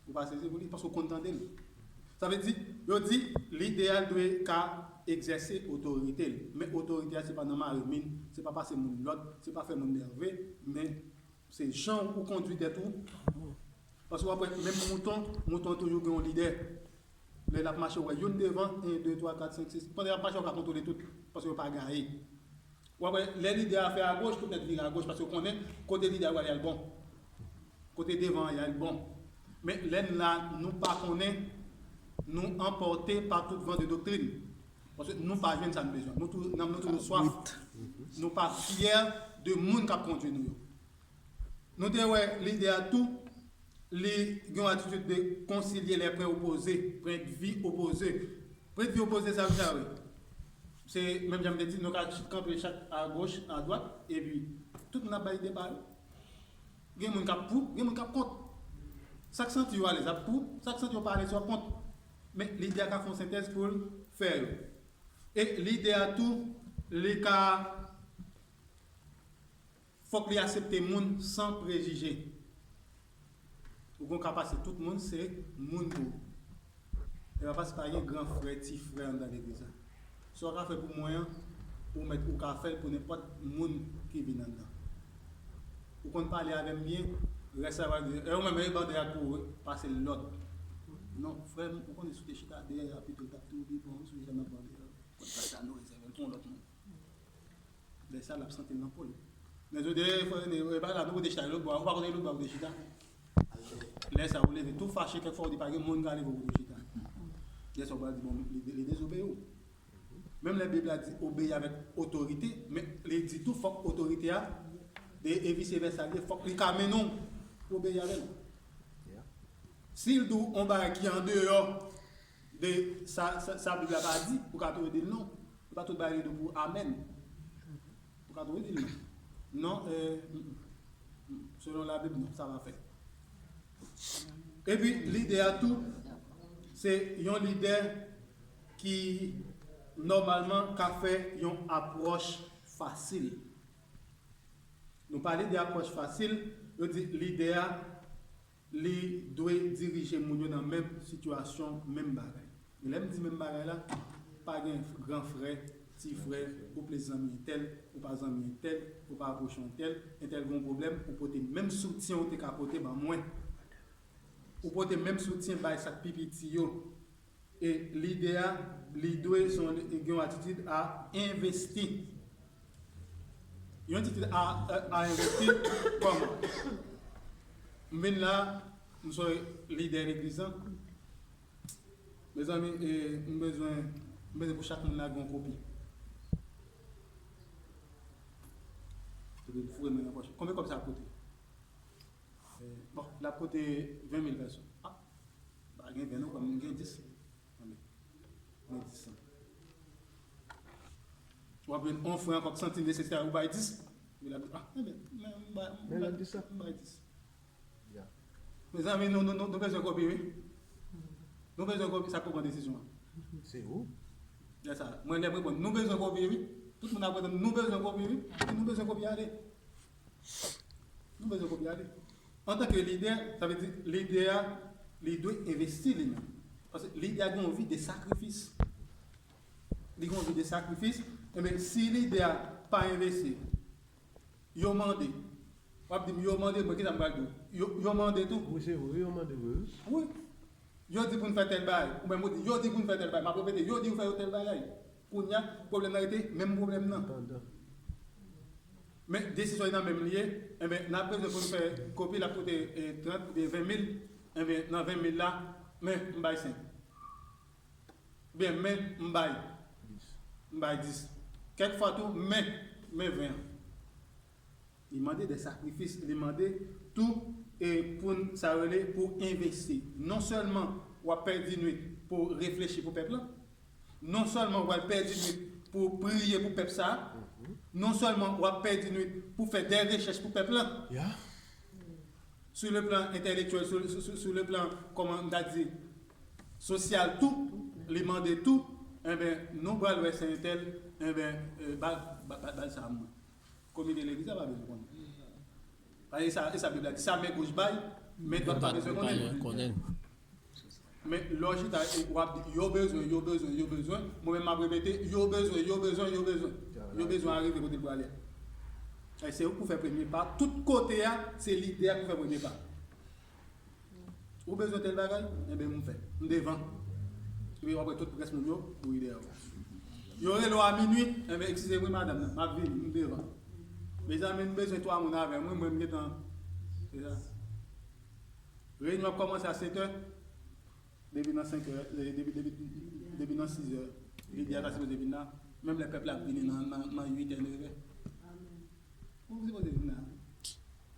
Ou pa sezi pou li, paske ou konn tande l. Sa vle di, yo di, lidè a dwe ka egzèse otorite l. Men otorite a, se pa nan mare min, se pa pase moun lòd, se pa fè moun nève, men se jan ou kondwi tèt ou. Paske w ap wè, menm mouton, mouton toujou gen yon lidè. Lè l ap mache, w wè youn devan, en, de, twa, kat, senk, sis. Pandan y ap mache, w ka kontwole tout, paske yo pa gaye. W ap wè, lè lidè a fè agoch, tout nèt vire agoch, paske yo konnen kote lidè a prale a l bon. Kote devan an, y al bon. Men lè n la, nou pa konnen, nou anpòte pa tout van de doktrin. Paske nou pa jwenn sa n bezwen. Nou tou, nanm nou toujou swaf. Nou pa fyè de moun k ap kondwi nou yo. Nou te wè lidè a tou, li gen yon atitid de concilier les points opposés, pwendvi opoze. Pwendvi opoze, sa vle di, se menm jan m te di, nou ka kanpe chak agoch, adwat, epi tout moun ap bay ide pa yo. Gen moun k ap pou, gen moun k ap kont. Sa k santi yo alèz ap pou, sa k santi yo pa alèz yo ap kont. Men lidè a ka fè yon sentèz pou l fè yo. E lidè a tou, li ka Fòk li aksepte moun san prejije. Ou gon ka pase tout moun, se moun tou. E pa paske pa gen gran frè, ti frè anndan legliz la. Sa w ka fè pou mwen an, ou mèt ou ka fè l pou nenpòt moun ki vin anndan. Ou konn pale avè m byen, rès la va di, e ou menm, e bande a pou ou, pase l lòt. Non, frè m, ou konnen si w te chita dèyè a, pito l t ap tou pi bon, si w chita nan bande a, konn sa nou rezève l pou yon lòt moun. Lè sa, l ap santi l nan po l. Men yo di, e, frè Rene, e, pa la, nou pote chita lòt bò, ou pa konnen lòt bò ou te chita. Lè sa, ou leve tou fache, kèk fwa ou di pa gen moun ka leve ou pote chita. Lè sa, ou pral di, bon, li, li dezobeyi w. Menm lè Bib la di obeyi avèk otorite, men li di tou fòk otorite a, e, e vise vèsa, li, fòk li ka mennen w pou obeyi avè l. Si l di w yon bagay ki andeyò de sa, sa, sa Bib la pa di, ou ka toujou di l non. E pa tout bagay li di w pou amèn. Ou ka toujou di l non. Non, e, mm, mm, mm, selon Labib, non, sa pa fèt. Epi, lidè a tou, se yon lidè ki nòmalman ka fè yon apwòch fasil. Nou pale de apwòch fasil, yo di lidè a, li dwe dirije moun yo nan menm sitiyasyon, menm bagay. E lè m di menm bagay la, pa gen gran frè, ti frè, ou plis zanmi entèl, ou pa zanmi entèl, ou pa pwòch entèl, entèl gen yon pwoblèm, ou pote menm soutyen ou te ka pote ban mwen. Ou pote menm soutyen bay sa k pi piti yo. E lidè a, li dwe se yon, gen yon atitid a envesti. Yon atitid a, a, a envesti kòman? M vin la, m se lidè legliz la. Mezanmi, e, m bezwen, m bezwen pou chak moun la gen yon kopi. Epi m foure men nan pòch. Konbyen kòb sa ap koute? E, bon, l ap koute ven mil pèsòn. Ah, pa gen ven non, kòm m gen dis. Anben, gen dis lan. W ap jwenn yon frè ankò k santi l nesesè, ou bay dis. Epi l ap di, ah, enben, men m bay, m bay dis. Mezanmi, nou, nou, nou, nou bezwen kopi, wi. Nou bezwen kopi, sa k pou pran desizyon an. Se ou. Lè sa, mwen lè m reponn, nou bezwen kopi, wi. Tout moun ap reponn, nou bezwen kopi, wi. Epi nou bezwen kopi ale. Nou bezwen kopi ale. Antanke lidè, sa vle di lidè a, li dwe envesti li menm. Paske lidè a gen yon vi de sakrifis. Li gen yon vi de sakrifis. Enben, si lidè a pa envesti, yo mande. W ap di m, yo mande mwen, kisa m pral di w? Yo, yo mande tou. Wi, se vre, yo mande vre, wi. Wi. Yo di pou n fè tèl bagay. Oubyen mwen di, yo di pou n fè tèl bagay. M ap repete, yo di w fè yo tèl bagay. Kounye a, pwoblèm nan rete menm pwoblèm nan. Pandan. Men desizyon nan menm li ye. Enben, n ap bezwen pou n fè kopi, l ap koute, e, trant oubyen ven mil. Enben, nan ven mil la, men m bay senk. Oubyen, men m bay. M bay dis. Kèk fwa tou, men, men ven an. Li mande de sakrifis, li mande tou, e pou n, sa rele, pou envesti. Non sèlman w ap pèdi nwit pou reflechi pou pèp la, non sèlman w al pèdi nwit pou priye pou pèp sa a, non sèlman w ap pèdi nwit pou fè de rechèch pou pèp la, sou le plan entèlektyèl, sou, sou, sou, sou le plan, kòman m ta di, sosyal tou, li mande tou, enben, nou pral wè se entèl, enben, e, ba, ba, ba, ba l sa a mwen. Komite legliz la pa bezwen konnen. Paske sa, e sa Bib la di, sa men goch bay, men dwat pa bezwen konnen. Men lè w chita e w ap di, yo bezwen, yo bezwen, yo bezwen, mwen menm m ap repete, yo bezwen, yo bezwen, yo bezwen. Yo bezwen a rive kote l pou ale. E se ou k pou fè premye pa. Tout kote a, se lidè a k pou fè premye pa. Ou bezwen tèl bagay? Enben, m fè. M devan. Epi w ap wè tout rès moun yo kouri dèyè w. Yo rele w a minui, enben, eskize m wi, madanm nan, m ap vini, m devan. Mezanmi, m bezwen twa moun avè m, wi, mwen, m gentan. Se sa. Reyinyon ap kòmanse a sèt è, depi nan senk è, depi, depi, depi nan sis è, lidè a ta sipoze vin la, menm lè pèp la ap vini nan, nan, nan uit è, nèf è. Ou sipoze vin la.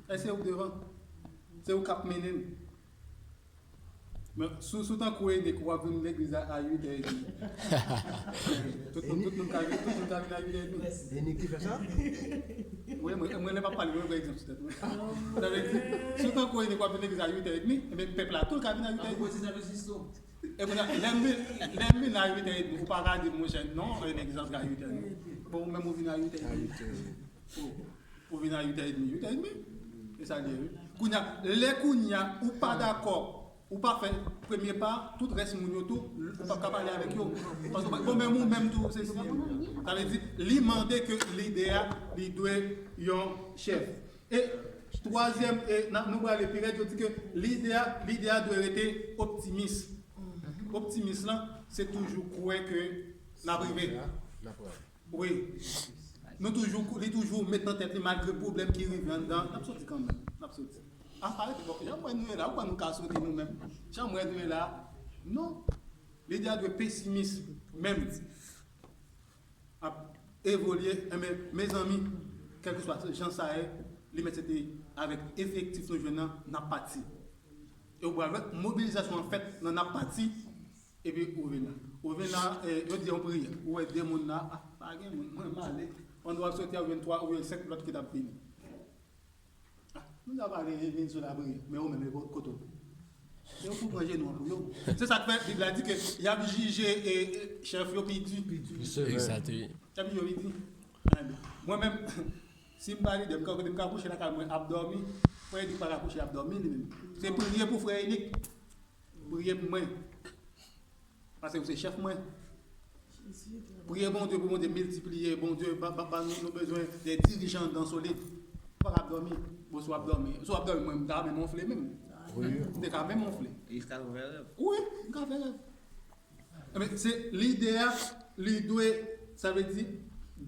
E se ou k devan. Se ou k ap mennen n. Men, si w, si w tankou Enik, w ap vin legliz la a uit è edmi. Tout moun, tout moun ka vin, tout moun ka vin a uit è edmi. Enik ki fè sa? Wi, mwen, mwen, lè m ap pale, mwen pran egzanp sou tèt mwen. Sa vle di, si w tankou Enik, w ap vin legliz a uit è edmi, enben, pèp la tou ka vin a uit è edmi. E kounye a, lè m vin, lè m vin a uit è edmi, ou pa ka di m, monchè, non, e legliz antre a uit è edmi. Bon, ou menm ou vin a uit è edmi. Ou, ou vin a uit è edmi, uit è edmi. E sa l ye, wi. Kounye a, lè kounye a, ou pa dakò, ou pa fè premye pa, tout rès moun yo tou, ou p ap ka pale avèk yo. Paske, bon, menm ou menm tou, se si. Sa vle di, li mande ke lidè a, li dwe yon chèf. E twazyèm, e n a, nou prale pi rèd, yo di ke lidè a, lidè a dwe rete optimis. Optimis lan, se toujou kwè ke n ap rive. Wi. Nou toujou, li toujou met nan tèt li, malgre pwoblèm ki rive anndan, n ap soti kanmenm. N ap soti. A, arete, bon, jan m wè nou ye la, ou kwè nou ka soti nou menm? Jan m wè nou ye la, non. Lidè a dwe pesimis menm. Ap evolye, enben, mezanmi, kèlkeswa jan sa ye, li mèt se te avèk efektif nou jwenn nan, n ap pati. E ou pral wè, mobilizasyon an fèt nan n ap pati, epi ou vin la. Ou vin la, e, yo di yon priyè. Ou wè de moun la, a, pa gen moun, mwen m ale. Pandan w ap soti a, ou jwenn twa, ou jwenn senk lòt ki t ap vini. A, nou ta pale vin sou lapriyè, men ou menm, e ko-, kote w? Se ou pou pran jenou an pou yo. Se sa k fè Bib la di ke y ap jije, e, e, chèf yo pi di. Pi di. Egzakte. Y ap jije yo pi di. Enben, mwen menm, si m pa lidè, m ka, kote m ka kouche lakay mwen ap dòmi, frè Enik pa ka kouche ap dòmi li menm. Se priye pou frè Enik. Priye pou mwen. Paske ou se chèf mwen. Priye Bondye pou Bondye miltipliye. Bondye, ba, ba, ba nou, nou bezwen de dirijan dan solid. Ou pa ka ap dòmi. Bon, si w ap dòmi, si w ap dòmi, mwen, m ta menm wonfle menm. Wi. M te ka menm wonfle. Jiska nou fè rèv. Wi, m ka fè rèv. Enben, se lidè a, li dwe, sa vle di,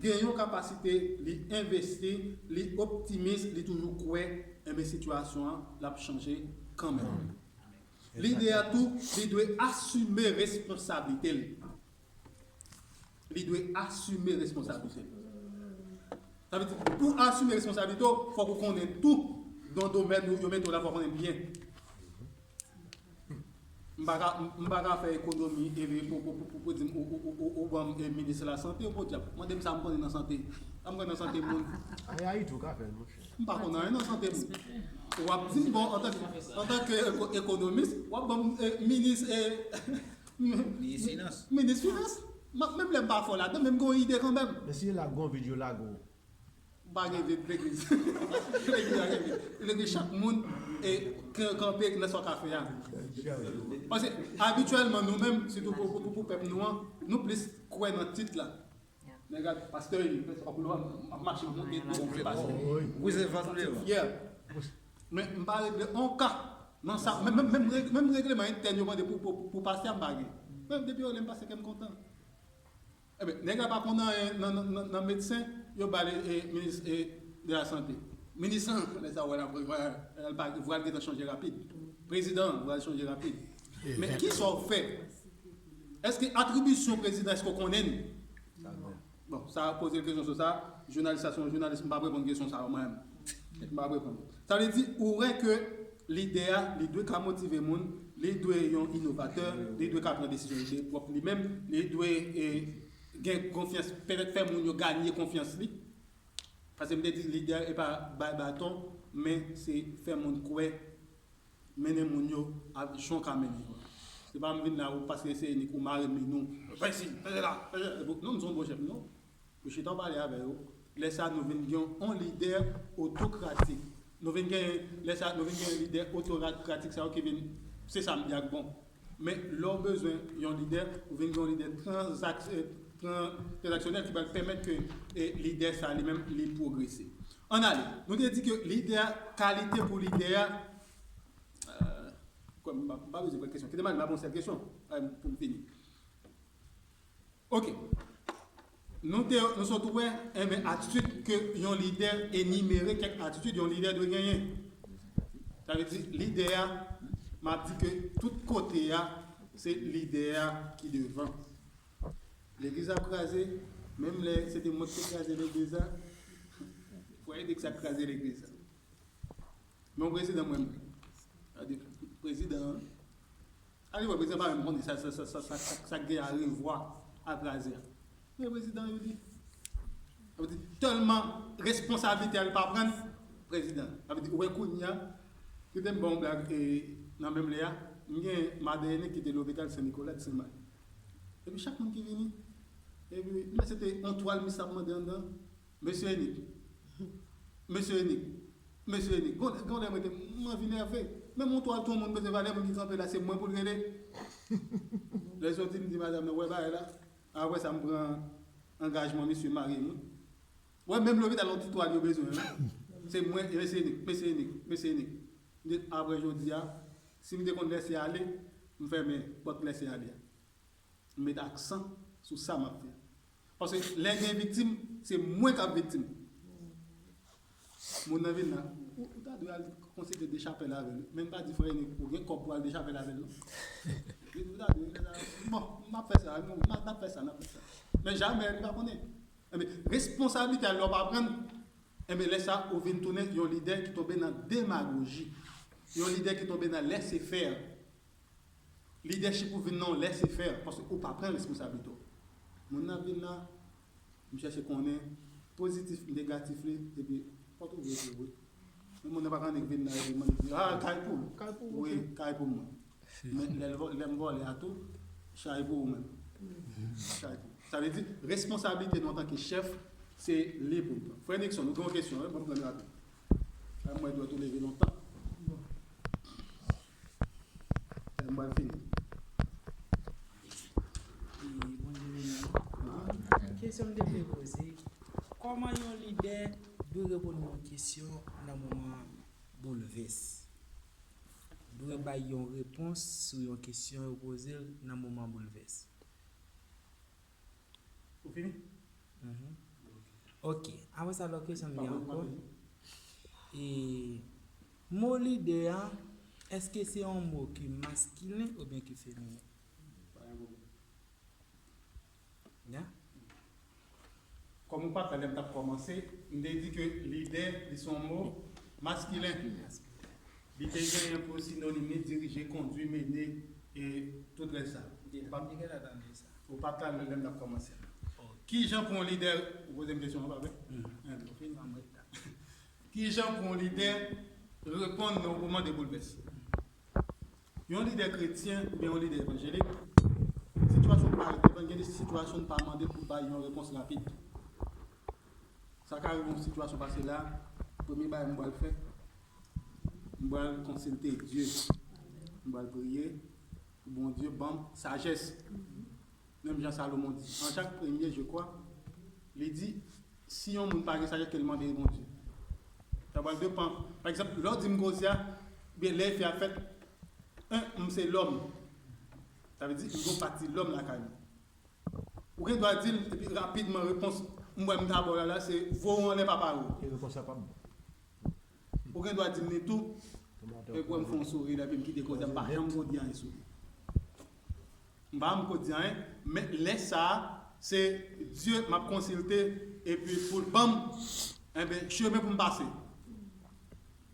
gen yon kapasite, li envesti, li optimis, li toujou kwè, enben, sitiyasyon an, l ap chanje kanmenm. Lidè a tou, li dwe asime responsablite l. Li dwe asime responsablite l. Sa vle di, pou asime responsablite w, fòk ou konnen tou, nan domèn ou yo mete w la, fòk ou konnen byen. M pa ka, m pa ka fè ekonomi e pou, pou, pou, pou, pou di m ou, ou, ou, ou, ou ban m e, minis lasante, ou podyab. Mande m sa m konnen nan sante. Sa m konnen nan sante moun. Ay, Ayiti, ou ka fè l, monchè. M pa konn anyen nan sante moun. W ap di m, bon, antanke, antanke eko- ekonomis, w ap ban m e, minis e, Minis finans. Minis finans. M ap- Menm lè m pa fò ladan, men m gen yon ide kanmenm. Men si yo lage yon vid, yo lage w. M pa gen vid legliz. Legliz pa gen vid. Legliz, chak moun e, kan- kanpe nan sa w ka fè a. Paske abityèlman, nou menm, sitou pou, pou, pou, pou pèp nou an, nou plis kwè nan tit la. Nèg la, pastè, li, pastè, ap mache monte tou, pastè. Wi, se fas li. Yeah. Men m pa regle on ka nan sa, menm, menm, menm reg- menm regleman entèn yo mande pou, pou, pou pastè a, m pa gen. Men depi yo rele m pastè, kè m kontan. Ebyen, nèg la pa konn anyen nan, nan, nan, nan medsen, yo ba l e, minis e, de la sante. Minis lan, lè sa w wè l ap, vwa l gentan chanje rapid. Prezidan an, vwa l chanje rapid. Men kisa w fè? Èske atribisyon prezidan, èske w konnen l? Bon, sa poze l kesyon sou sa. Jounalis la se yon jounalis, m p ap reponn kesyon sa yo mwen menm. M p ap reponn. Sa vle di, ou wè ke lidè a, li dwe ka motive moun, li dwe yon inovatè, li dwe ka pran desizyon li pwòp li menm, li dwe e, gen konfyans, petèt fè moun yo ganye konfyans li. Paske m te di lidè e pa bay baton, men se fè moun kwè, mennen moun yo a- jan w ka mennen yo. Se pa m vin la ou paske se enik ou mare m li non. Fè si, fè sela, fè sela. Non, m se yon bon chèf, non. Yo chita w pale avè yo. Lè sa nou vin gen yon lidè otokratik. Nou vin gen, lè sa nou vin gen lidè otokratik sa yo ki vin, se sa m di ak bon. Men lè w bezwen yon lidè, ou vin gen yon lidè tranzak- eh, tran- tranzaksyonèl ki pral pèmèt ke e, lidè sa li menm li pwogrese. Ann ale, nou te di ke lidè a, kalite pou lidè a, euh, kwè m pa- m pa bezwen pran kesyon. Kite m ale, m ap yon sèl kesyon, eh, pou m fini. Ok. Nou te, nou sot wè, enben, atitid ke yon lidè enimere, kèk atitid yon lidè dwe genyen. Sa vle di, lidè a, m ap di ke tout kote a, se lidè a ki devan. Legliz ap kraze, menm lè se te mwen ki te kraze legliz la, fò ede k sa k kraze legliz la. Men yon prezidan mwen, gade, prezidan an, ale wè prezidan pa menm konnen sa, sa, sa, sa, sa, sa, sa k gen a revwa a kraze a. Men prezidan yo di, sa vle di, tèlman responsablite a l pa pran, prezidan. Sa vle di, ou wè kounye a, kite m ba w yon blag, e, nan menm lè a, m gen madanm Enik ki te lopital Sen Nikola, ki te mal. Epi chak moun ki vini, epi, men se te yon twal misye ap mande anndan. Mesye Enik. Mesye Enik. Mesye Enik. Gon, gon lè mwen te, mwen anvi nève. Menm yon twal tou yon moun bezwen valè, moun ki kanpe la, se mwen pou l rele. Lè l soti, m di madanm nan, wè bagay la. Apre sa, m pran angajman, mesye marye m, wi. Wè, menm lopital, yon ti twal yo bezwen, wi. Se mwen, e mesye Enik, mesye Enik, mesye Enik. M di, apre jodi a, si m te konn lèse ale, m fèmen pòt lèse ale a. M met aksan sou sa m ap fè. Paske lè gen viktim, se mwen k ap viktim. Moun nan vin la, ou, ou ta dwe al konsilte dechapèl avè l. Men m pa di frè Enik, ou gen kòb pou al dechapèl avè l, non. Ou ta dwe, bon, n ap fè sa, non, n ap fè sa, n ap fè sa. Men jamè, li pa konnen. Enben, responsablite a lè w pa pran, enben, lè sa, ou vin tounen yon lidè ki tonbe nan demagoji. Yon lidè ki tonbe nan lèse fè. Lidèchip ou vin nan yon lèse fè, paske ou pa pran responsablite w. Moun nan vin la, m chèche konnen pozitif, negatif li, epi fòk ou vre se vre. Men moun nan pa ka annik vin la, epi mande di, ah, kay pou ou. Kay pou ou, wi, kay pou mwen. Men lè l vò- lè m vòlè a tou, chay pou ou menm. Chay pou ou. Sa vle di, responsablite nou antanke chèf, se li pou nou pran. Frè Nixon, ou gen yon kesyon, wi, ban m pran l rapid. Mwen dwèt ou leve lontan. Mwen fini. Kesyon m te vle poze, kòman yon lidè dwe reponn yon kesyon nan moman boulvès? Dwe bay yon repons sou yon kesyon yo poze l nan moman boulvès. Ou fini? Ok. Apre sa, lòt kesyon m gen ankò. E mo lidè a, Èske se yon mo ki maskilen oubyen ki feminen? Pa gen pwoblèm. Ya? Kòm ou pa t la lè m t ap kòmanse, m te di ke lidè, li se yon mo maskilen. Li te genyen pou sinonim li dirije, kondui, mennen, e tout rès sa. Ou pa t Ou pa t la lè m t ap kòmanse. Kijan pou yon lidè, ou poze m kesyon an, pa vre? Enben, ou fini. Kijan pou yon lidè reponn nan yon moman de boulvès? Yon lidè kretyen oubyen yon lidè evanjelik, sitiyasyon pa, gen de sitiyasyon n pa mande pou bay yon repons rapid. Sa ka rive yon sitiyasyon pase la, premye bagay m pral fè, m pral konsilte Dye. M pral priye pou Bondye ban m sajès. Menm jan Salomon di, an Jak premye, je crois, li di, si yon moun pa gen sajès, ke l mande Bondye. Sa pral depann. Pa egzanp, lè w di m koze a, oubyen lè efè a fèt, en, m se lòm. Sa vle di, m gen yon pati lòm lakay mwen. Ou gen dwa di l, epi rapidman, repons m wè m ta ba w la, la, se voye w anlè pa pare w. E repons la p ap bon. Ou gen dwa di m li tou, epi wè m fè yon souri la, epi m kite koze a, m pa janm ko di anyen sou li. M pa janm ko di anyen, men lè sa a, se Dye m ap konsilte, epi pou l ban m, enben, chemen pou m pase.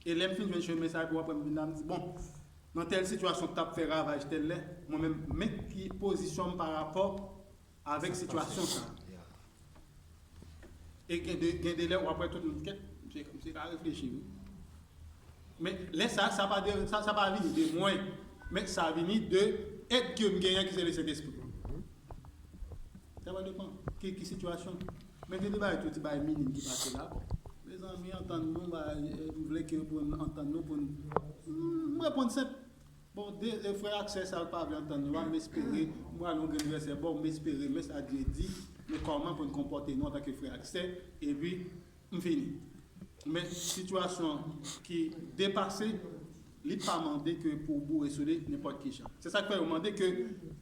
E lè m fin jwenn chemen sa a, epi w ap wè m vin la, m di, bon, nan tèl sitiyasyon k t ap fè ravaj tèl lè, mwen menm, men ki pozisyon m parapò avèk sitiyasyon sa a. E gen de, gen de lè w ap wè tout moun kèt, misye, misye ka reflechi wi. Men lè sa, sa pa de, sa, sa pa vini de mwen, men sa vini de èd ke m genyen ki se Lesentespri. Sa va depann ki, ki sitiyasyon. Men gen de bagay tou, ti bagay minim ki pase la. Mezanmi, antann nou, bagay, eh, m vle ke pou n antann nou, pou n, m reponn senp. Bon, de, de frè ak sè sa yo k pa vle antann yo a, m espere, m pral yon grenn vèsè ba w, m espere, men sa Dye di, men kòman pou n konpòte nou antanke frè ak sè, epi m fini. Men sitiyasyon ki depase, li pa mande ke pou w boure sou li nenpòt ki jan. Se sa k fè yo mande ke,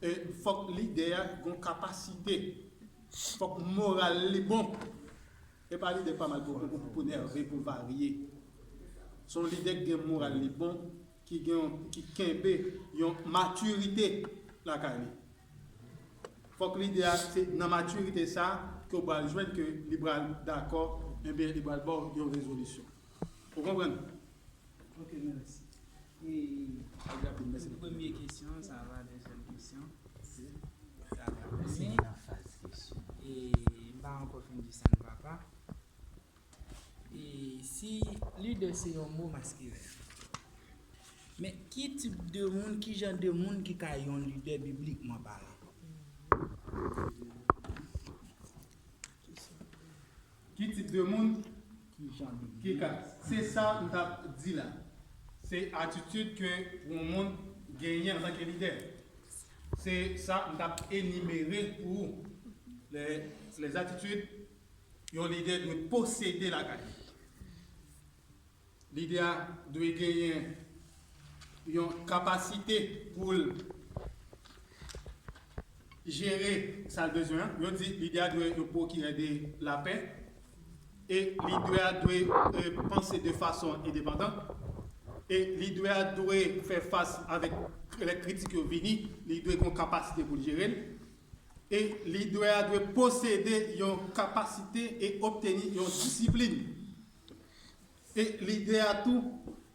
eh, fòk lidè a gen yon kapasite, fòk moral li bon. E pa lidè k pa mal pou, pou, pou, pou nève, pou varye. Se yon lidè k gen moral li bon, ki gen yon, ki kenbe yon matirite lakay li. Fòk lidè a, se nan matirite sa a ke w pral jwenn ke li pral dakò, enben li pral ba w yon rezolisyon. Ou konprann? Ok, mèsi. E premye kesyon, sa va, dezyèm kesyon. Sa va, mèsi. E m pa ankò fin di sa n papa. E si lidè se yon mo maskilen, men ki tip de moun, ki jan de moun ki ka yon lidè biblikman palan? Ki tip de moun? Ki jan de moun? Ki ka? Se sa m t ap di la. Se atitid ke yon moun genyen antanke lidè. Se sa m t ap enimere pou ou. Les, les attitudes yon lidè dwe posede lakay li. Lidè a dwe genyen yon kapasite pou l jere sa l bezwen an. Yo di lidè a dwe yon pwokirè de lapè. E lidè a dwe, eh, panse de fason endepandan. E lidè a dwe fè fas avèk lè kritik yo vini. Li dwe gen yon kapasite pou l jere l. E lidè a dwe posede yon kapasite e obteni yon disiplin. E lidè a tou,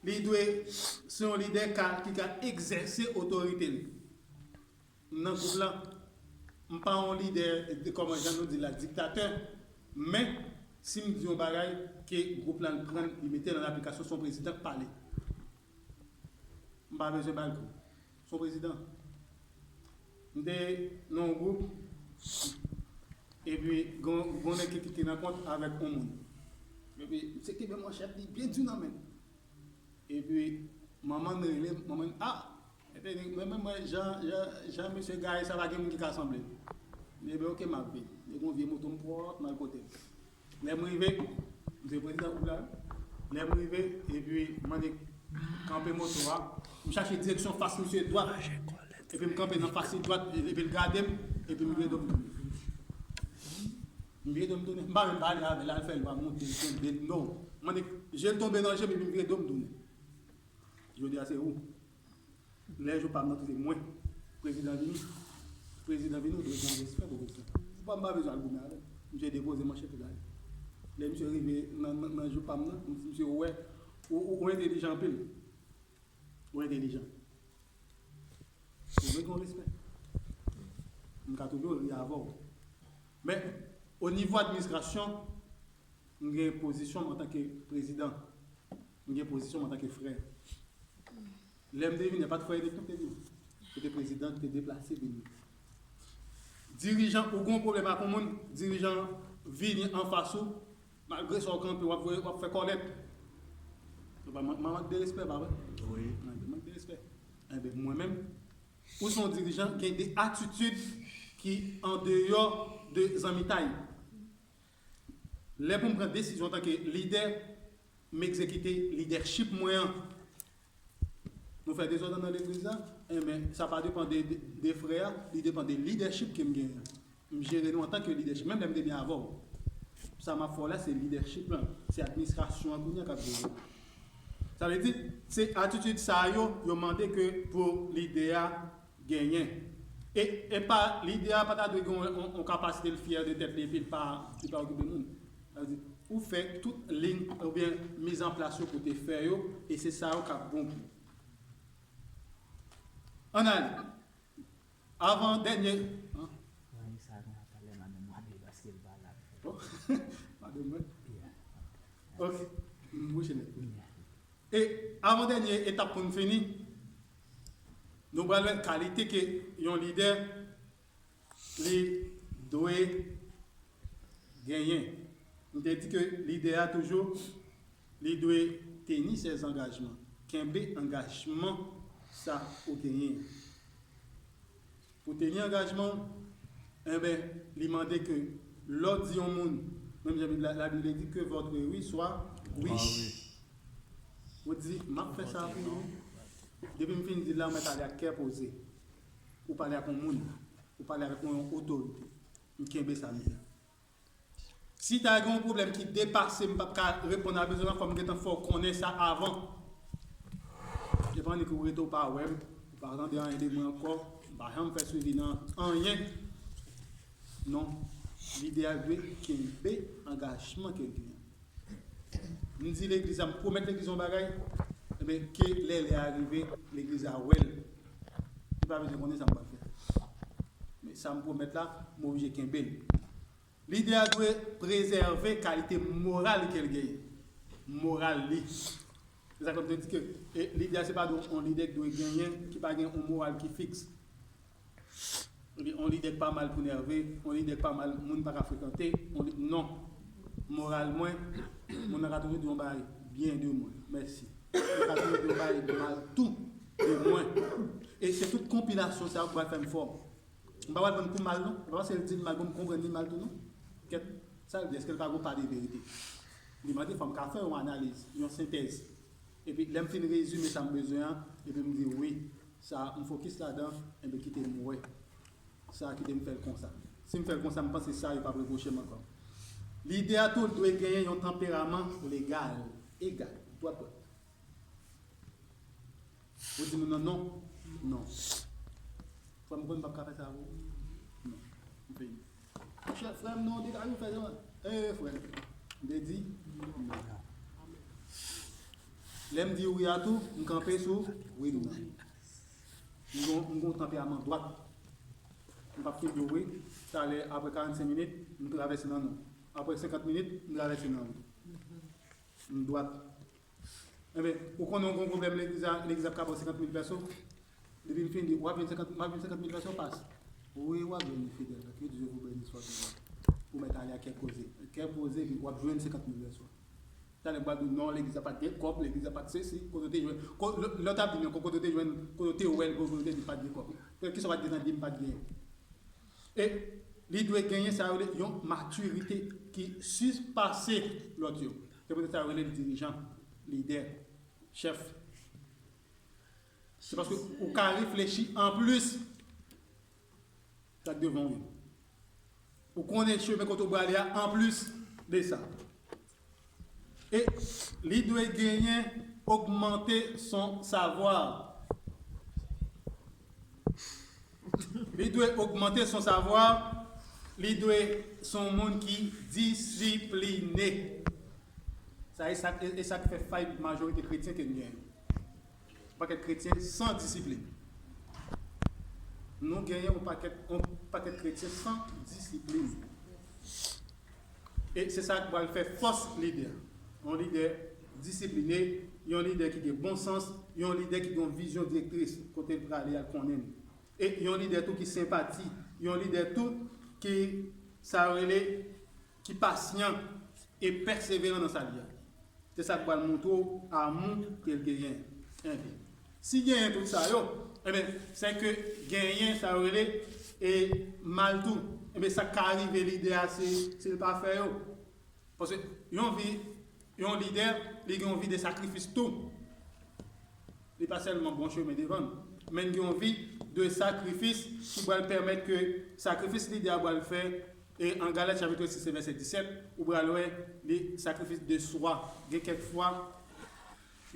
li dwe se yon lidè ka, ki ka egzèse otorite l. M nan gwoup la, m pa yon lidè, kòman jan nou di la, diktatè, men si m di yon bagay, ke gwoup la l pran l, li mete l an aplikasyon, se yon prezidan k pale. M pa bezwen ba l kou. Se yon prezidan. M te nan yon gwoup, epi gen yon nèg ki kite nan kont avèk yon moun. Epi misye kenbe manchèt li byen di nan men l. Epi manman l rele, manman l, ah! Epi mwen menm, mwen, jan, jan, jan misye gaye sa, pa gen moun ki ka sanble l. Epi ok, m ap vin. Li gen yon vye moto m pwòp, m al kote l. Lè m rive, m te prezidan gwoup la wi. Lè m rive, epi m mande kanpe moto a, m chache direksyon fas misye dwat. Epi m kanpe nan fas li dwat, epi l gade m, epi m vire do m tounen. M vire do m tounen. M pa menm pale avè l, al fè lwa monte, l kenbe l, non. M mande, je l tonbe nan je m, epi m vire do m tounen. Jodi a se ou. Lè jou pa m nan, se mwen. Prezidan vini. Prezidan vini, ou dwe gen respè pou prezidan. Ou pa m pa bezwen al goumen avè l. Misye depoze manchèt li ale. Lè misye rive nan, nan, nan jou pa m nan, misye wè ou, ou, ou entelijan anpil. Ou entelijan. Ou dwe gen respè. M ka toujou ri avè w. Men, o nivo administrasyon, m gen pozisyon m antanke prezidan. M gen pozisyon m antanke frè. Lè m te vini, pa t frè Erik non te vini. Se te prezidan ki te deplase vini. Dirijan, ou gen yon pwoblèm ak yon moun, dirijan vini anfas ou, malgre sa w kanpe, w ap voye, w ap fè kòlèt. Se pa man-, mank de respè, pa vre? Wi. Mank de respè. Enben, mwen menm, ou se yon dirijan, gen de atitid ki andeyò de zanmitay. Lè pou m pran desizyon antanke lidè, m egzekite lidèchip mwen an. Nou fè dezòd nan legliz la, enben, sa pa depann de, de, de frè a, li depann de lidèchip ke m genyen. M jere nou antanke lidèchip, menm lè m te byen avè w. Sa m ap fè w la, se lidèchip lan, se administrasyon an kounye a k ap jere. Sa vle di, se atitid sa yo, yo mande ke pou lidè a genyen. E, e pa, lidè a pa ta dwe gen yon, yon, yon kapasite l fyè de tèt li epi l pa, li pa okipe moun. Sa vle di, ou fè tout liy oubyen mizanplas yo pou te fè yo, e se sa yo k ap bon pou ou. Ann ale. Avan dènye. An? Wi, sa nou ap pale madanm mwen, paske l pa la. Oh, madanm mwen? Yeah. Ok. M bouche nèt. Yeah. E avan dènye etap pou n fini, nou pral wè kalite ke yon lidè li dwe genyen. M te di ke lidè a toujou, li dwe teni ses angajman. Kenbe angajman sa ou genyen. Pou teni angajman w, enben, li mande ke lè w di yon moun, menm jan Bib la, Labib di, que votre oui soit oui. Ah, wi. Ou di, m ap fè sa pou ou. Depi m fin di l la, ou mèt ale ak kè poze. Ou pale ak yon moun, ou pale avèk yon otorite. M kenbe sa m di a. Si ta gen yon pwoblèm ki depase m, m p ap ka reponn a bezwen an, fò m gentan fè w konnen sa avan. E pa annik ou rete ou pa wè m, ou pa tande anyen de mwen ankò, m pa janm fè swivi nan anyen. Non, lidè a dwe kenbe angajman ke l genyen. M di legliz la, m pwomèt legliz yon bagay, enben, ke lè lè a rive, legliz la wè l. Li pa bezwen konnen sa m pral fè. Men sa m pwomèt la, m oblije kenbe l. Lidè a dwe prezève kalite moral ke l genyen. Moral li. Se sa k fè m te di ke, e, lidè a se pa yon, yon lidè ki dwe genyen, ki pa gen yon moral ki fiks. Yon lidè k pa mal pou nève, yon lidè k pa mal, moun pa ka frekante, yon li-, non. Moral mwen, moun nan ka toujou di yon bagay byen de mwen. Mèsi. Moun ka toujou di yon bagay mal tou de mwen. E se tout konpilasyon sa yo k pral fè m fò. M pa pral pran kou mal, non. E pa paske l di m mal, bon, m konprann li mal tou, non. Kèt, sa l di, èske l pa gen yon pa de verite? Li mande, fò m ka fè yon analiz, yon sentèz. Epi, lè m fin rezime sa m bezwen an, epi m di, wi, sa, m fokis ladan, enben, kite m wè. Sa, kite m fè l konsa. Si m fè l konsa, m panse sa, yo p ap repwoche m ankò. Lidè a tou dwe genyen yon tanperaman legal, egal, dwat dwat. Ou di moun nan non? Non. Frè m, ou konn m p ap ka fè sa avè w? Non. M fini. Chè, frè m, non, degaj ou fè sa. Eh, frè m. M te di, non. Lè m di wi a tou, m kanpe sou wi m nan. M gon, m gon tanperaman dwat. M p ap fin di w wi. Talè, apre karannsenk minit, m travèse nan non. Apre senkant minit, m travèse nan wi. M dwat. Enben, ou konnen w gon pwoblèm legliz la, legliz ap ka ba w senkant mil pèso. Depi m fin di, w ap jwenn senkant, m ap jwenn senkant mil pèso pas. Wi, w ap jwenn li, fidèl, que Dieu vous bénisse, w ap jwenn li. Ou mèt ale ak kè poze. Kè poze, epi w ap jwenn senkant mil pèso. Talè m pral di w, non, legliz la pa t gen kòb, legliz la pa t sesi, kote w te jwenn, ko-, lè, lè w t ap di m, kote w te jwenn, kote w te wè l, kote w te di pa t gen kòb. Kisa w pa t gentan di m pa t genyen? E li dwe genyen sa yo rele yon matirite ki sipase lòt yo. Se poutèt sa yo rele l dirijan, lidè, chèf. Se paske ou ka reflechi anplis sa k devan w yo. Ou konnen chemen kote w prale a anplis de sa. E li dwe genyen, augmenter son savoir. Li dwe ogmante son savwa, li dwe se yon moun ki disipline. Sa e sa, e sa k fè fay majorite kretyen ke n genyen. Yon pakèt kretyen san disiplin. Nou genyen yon pakèt, yon pakèt kretyen san disiplin. E se sa k pral fè fòs lidè a. Yon lidè disipline, yon lidè ki gen bon sans, yon lidè ki gen yon vizyon direktris kote l prale a konnen l. E yon lidè tou ki senpati, yon lidè tou ki sa yo rele ki pasyan e pèseveran nan sa li a. Se sa k pral montre w amou ke l genyen. Enben, si genyen tout sa yo, enben, se ke genyen sa yo rele e mal tou. Enben, sa k ka rive lidè a si, si l pa fè yo. Paske yon vi, yon lidè, li gen yon vi de sakrifis tou. Li pa sèlman bon chemen devan l, men l gen yon vi de sakrifis ki pral pèmèt ke sakrifis lidè a pral fè, e an Galat chapit sis e vèsè disèt, ou pral wè li sakrifis de swa. Gen kèk fwa,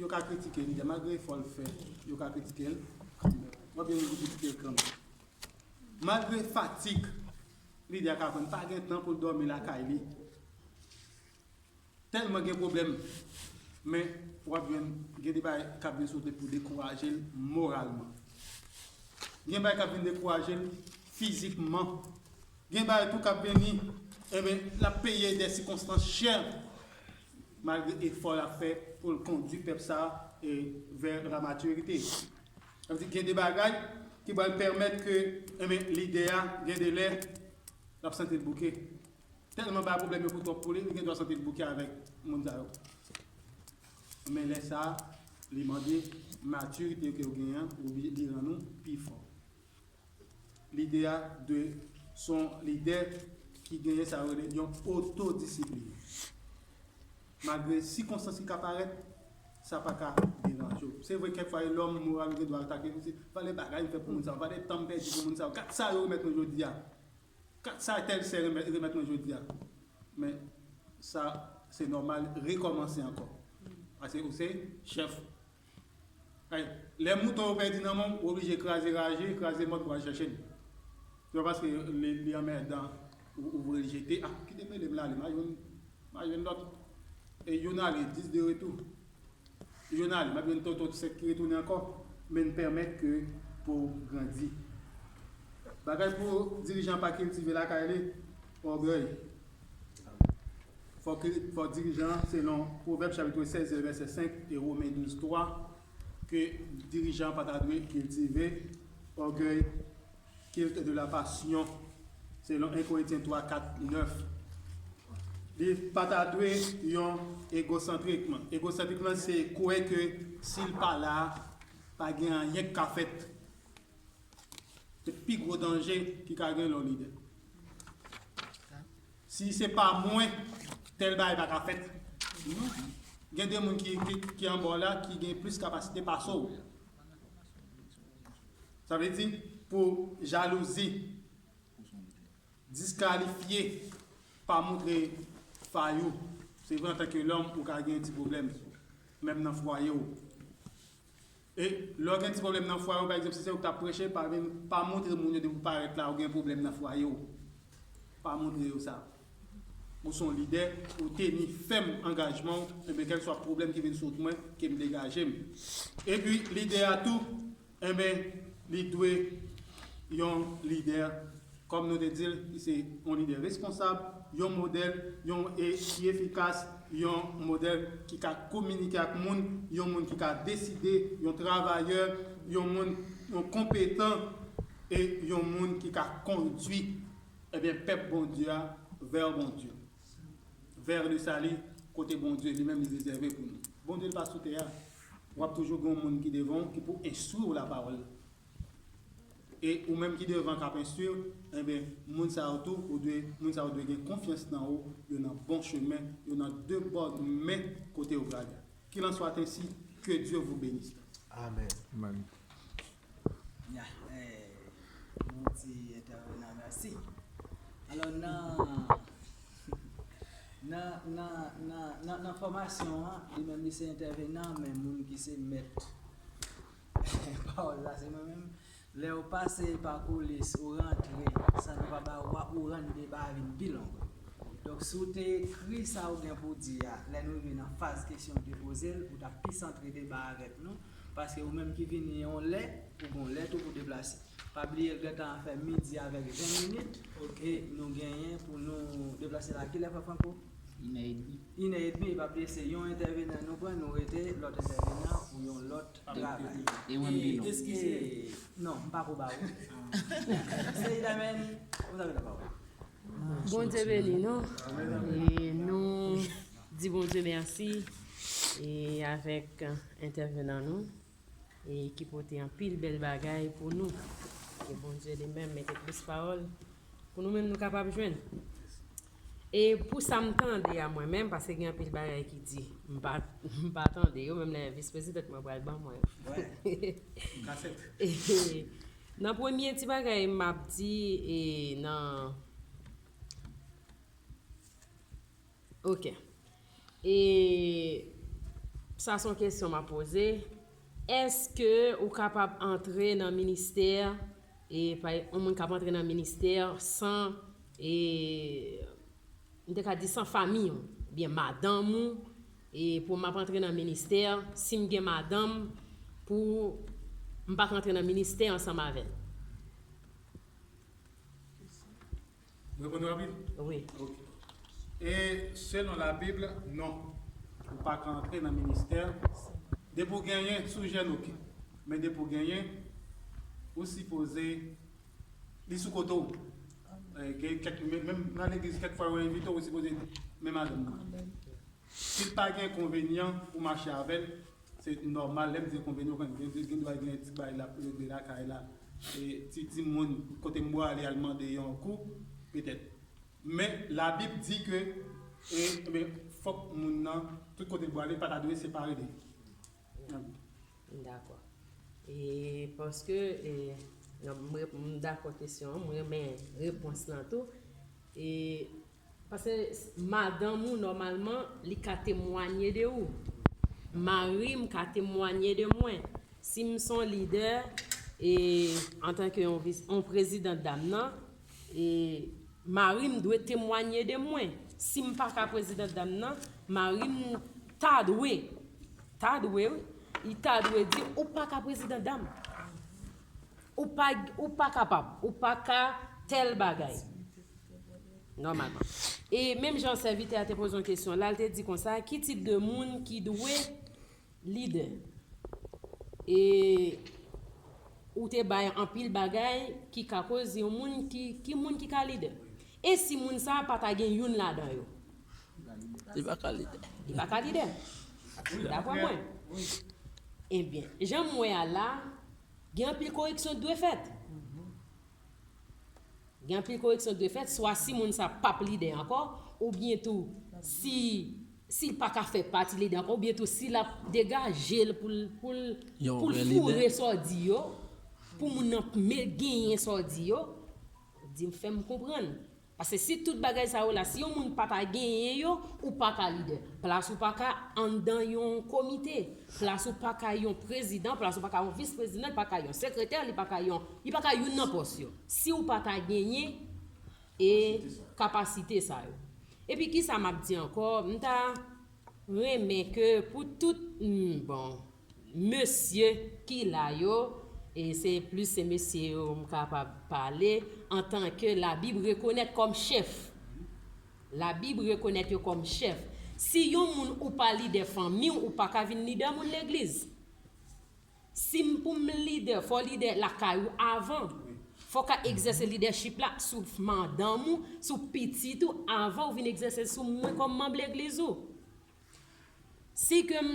yo ka kritike lidè, malgre efò l fè, yo ka kritike l kanmenm. W ap byen kritike l kanmenm. Malgre fatig, lidè a ka pran, pa gen tan pou l dòmi lakay li. Tèlman gen pwoblèm, men w ap jwenn gen de bagay k ap vin sou li pou dekouraje l moralman. Gen bagay k ap vin dekouraje l fizikman. Gen bagay tou k ap vini, enben, l ap peye de sikonstans chè, malgre efò l ap fè pou l kondui pèp sa a, e, vè la matirite. Sa vle di, gen de bagay ki pral pèmèt ke, enben, lidè a, gen de lè, l ap santi l bouke. Tèlman bay pwoblèm yo pou twòp pou li, li gen dwa santi l bouke avèk moun sa yo. Men lè sa a, li mande matirite ke w genyen an, ou li, li rann ou pi fò. Lidè a dwe se yon lidè ki genyen sa yo rele yon otodisiplin. Malgre sikonstans ki ka parèt, sa pa ka deranje w. Se vre, kèk fwa, lòm moral ou gen dwa atake, ou di, "Gade bagay m fè pou moun sa yo, gade tan m pèdi pou moun sa yo, gad sa yo remèt mwen jodi a." Kat sa tèl sè remèt, remèt mwen jodi a. Men sa, se nòmal, rekòmanse ankò. Paske ou se chèf. Ay, lè mouton yo pèdi nan men w, ou oblije kraze raje, kraze mòn pou al chèche l. Se pa paske li, li anmèdan, ou, ou voye l jete. Ah, kite mele m la ale, m a jwenn, m a jwenn lòt. E youn ale, dis de retou. Youn ale, m ap jwenn tonton sèk ki retounen ankò, men n pèmèt ke po grandi. Bagay pou dirijan pa kiltive lakay li, ògèy. Fò ki, fò dirijan an, selon Pwovèb chapit sèz, vèsè senk e Women douz twa, ke dirijan an pa ta dwe kiltive ògèy. Culte de la passion, selon en Korentyen twa, kat, nèf. Li pa ta dwe yon egosantrik. Egosantrik lan se kwè ke si l pa la, pa gen anyen k ka fèt. Se pi gwo danje ki ka gen lè w lidè. Si se pa mwen, tèl bagay pa ka fèt. Gen de moun ki, ki, ki anba w la, ki gen plis kapasite pase w. Sa vle di, pou jalouzi, diskalifye, pa montre fay ou. Se vre, antanke lòm, ou ka gen ti pwoblèm, menm nan fwaye w. E lè w gen ti pwoblèm nan fwaye w, pa egzanp, si se ou k t ap preche, pa vin, pa montre moun yo depi w parèt la, ou gen pwoblèm nan fwaye w. Pa montre yo sa. Ou se yon lidè, ou teni fèm angajman w, enben, kèlkeswa pwoblèm ki vin sot mwen, ke m degaje m. Epi, lidè a tou, enben, li dwe yon lidè, kòm nou te di l, li se yon lidè responsab, yon modèl, yon e, ki efikas, yon modèl ki ka kominike ak moun, yon moun ki ka deside, yon travayè, yon moun, yon konpetan, e yon moun ki ka kondui, ebyen, pèp Bondye a vè Bondye, vè le sali, kote Bondye li menm li rezève pou nou. Bondye li pa sou tè a. W ap toujou gen yon moun ki devan w ki pou enstwi w lapawòl. E ou menm ki devan k ap enstwi w, enben, moun sa yo tou, ou dwe, moun sa yo dwe gen konfyans nan ou, yo nan bon chemen, yo nan de bòn men kote yo prale a. Qu'il en soit ainsi, que Dieu vous bénisse. Amen. Amen. Ya, eh, yon ti entèvenan, mèsi. Alò, nan, nan, nan, nan, nan, nan fòmasyon an, li menm li se entèvenan, men moun ki se mèt pawòl la, se mwen menm. Lè w pase pa kolis, ou rantre san nou pa ba w, ou rann deba a vin pi long. Donk, si w te ekri sa ou gen pou di a, lè nou rive nan faz kesyon ou te poze l, ou t ap pi santre deba a avèk nou, paske ou menm ki vini yon lè, ou gen yon lèt ou pou deplase. Pa bliye l gentan fè midi avèk ven minit, e nou genyen pou nou deplase la. Kilè, Frè Franco? Inè edmi. Inè edmi, e pa bliye se yon entèvenan nou pran, nou rete lòt entèvenan pou yon lòt travay. E mwen m pi long. Eskize. Non, m pa ko ba ou. Seyid Amèn, vous avez la parole. Bondye beni nou. E nou di Bondye mèsi e avèk entèvenan nou e ki pote anpil bèl bagay pou nou. Ke Bondye li menm mete plis pawòl pou nou menm nou kapab jwenn. E pou sa m tande a mwen menm, paske gen anpil bagay ki di, m pa, m pa tande yo, menm lè vis prezidant mwen pral ban mwen. Wè. Kasèt. Nan premye ti bagay m ap di, e nan, ok. E sa se yon kesyon m ap poze. Èske ou kapab antre nan ministè, e pa, yon moun k ap antre nan ministè san, e m te ka di san fanmi w, oubyen madanm ou, e pou m ap antre nan ministè, si m gen madanm, pou m pa ka antre nan ministè ansanm avè l? Mwen reponn rapid? Wi. Ok. E selon Labib, non. Ou pa ka antre nan ministè. Depi w genyen, si w jèn, ok. Men depi w genyen, ou sipoze, li sou kote w. E, gen kèk, men, menm nan legliz, kèk fwa yo envite w, ou sipoze, men madanm nan. Si l pa gen enkonvenyan pou mache avè l, se nòmal, lè m di enkonvenyan, gen, gen, gen dwa gen ti bagay l ap regle lakay la. E ti, timoun, kote m pwale al mande yon kou, petèt. Men, Labib di ke, e, men, fòk moun nan, tout kote l pwale, pa ta dwe separe de li. Dakò. E paske, e, m rep-, m dakò kesyon an, m renmen repons lan tou. E paske s-, madanm ou, nòmalman, li ka temwanye de ou. Mari m ka temwanye de mwen. Si m se yon lidè, e antanke yon vis-, yon prezidan dam nan, e mari m dwe temwanye de mwen. Si m pa ka prezidan dam nan, mari m ta dwe, ta dwe, wi, li ta dwe di, ou pa ka prezidan dam. Ou pa, ou pa kapab, ou pa ka tèl bagay. Nòmalman. E menm jan sèvitè a te poze yon kesyon la, l te di konsa, ki tip de moun ki dwe lidè? E ou te bay anpil bagay ki ka koz yon moun ki, ki moun ki ka lidè. E si moun sa a pa ta gen youn ladan yo? Li pa ka lidè. Li pa ka lidè. Dapre mwen. Ebyen, jan m wè a la, gen anpil koreksyon ki dwe fèt. Gen anpil koreksyon ki dwe fèt, swa si moun sa p ap lidè ankò, oubyen tou, si, si l pa ka fè pati lidè ankò, oubyen tou, si l ap degaje l pou l, pou l, pou l foure sa w di yo, pou moun nan me-, genyen sa w di yo, di m, fè m konprann. Paske si tout bagay sa yo la, si yon moun pa ta genyen yo, ou pa ka lidè. Plas ou pa ka anndan yon komite. Plas ou pa ka yon prezidan, plas ou pa ka yon vis prezidan, li pa ka yon sekretè, li pa ka yon, li pa ka youn nan pòs yo. Si ou pa ta genyen e kapasite sa yo. Epi kisa m ap di ankò? M ta renmen ke pou tout, hmm, bon, mesye ki la yo, e se plis se mesye yo m kapab pale, antanke Labib rekonèt kòm chèf. Labib rekonèt yo kòm chèf. Si yon moun ou pa lidè fanmi w, ou pa ka vin lidè moun legliz. Si m pou m lidè, fò w lidè lakay ou avan. Fò w ka egzèse lidèchip la sou madanm ou, sou pitit ou, avan w vin egzèse l sou mwen kòm manm legliz ou. Si ke m,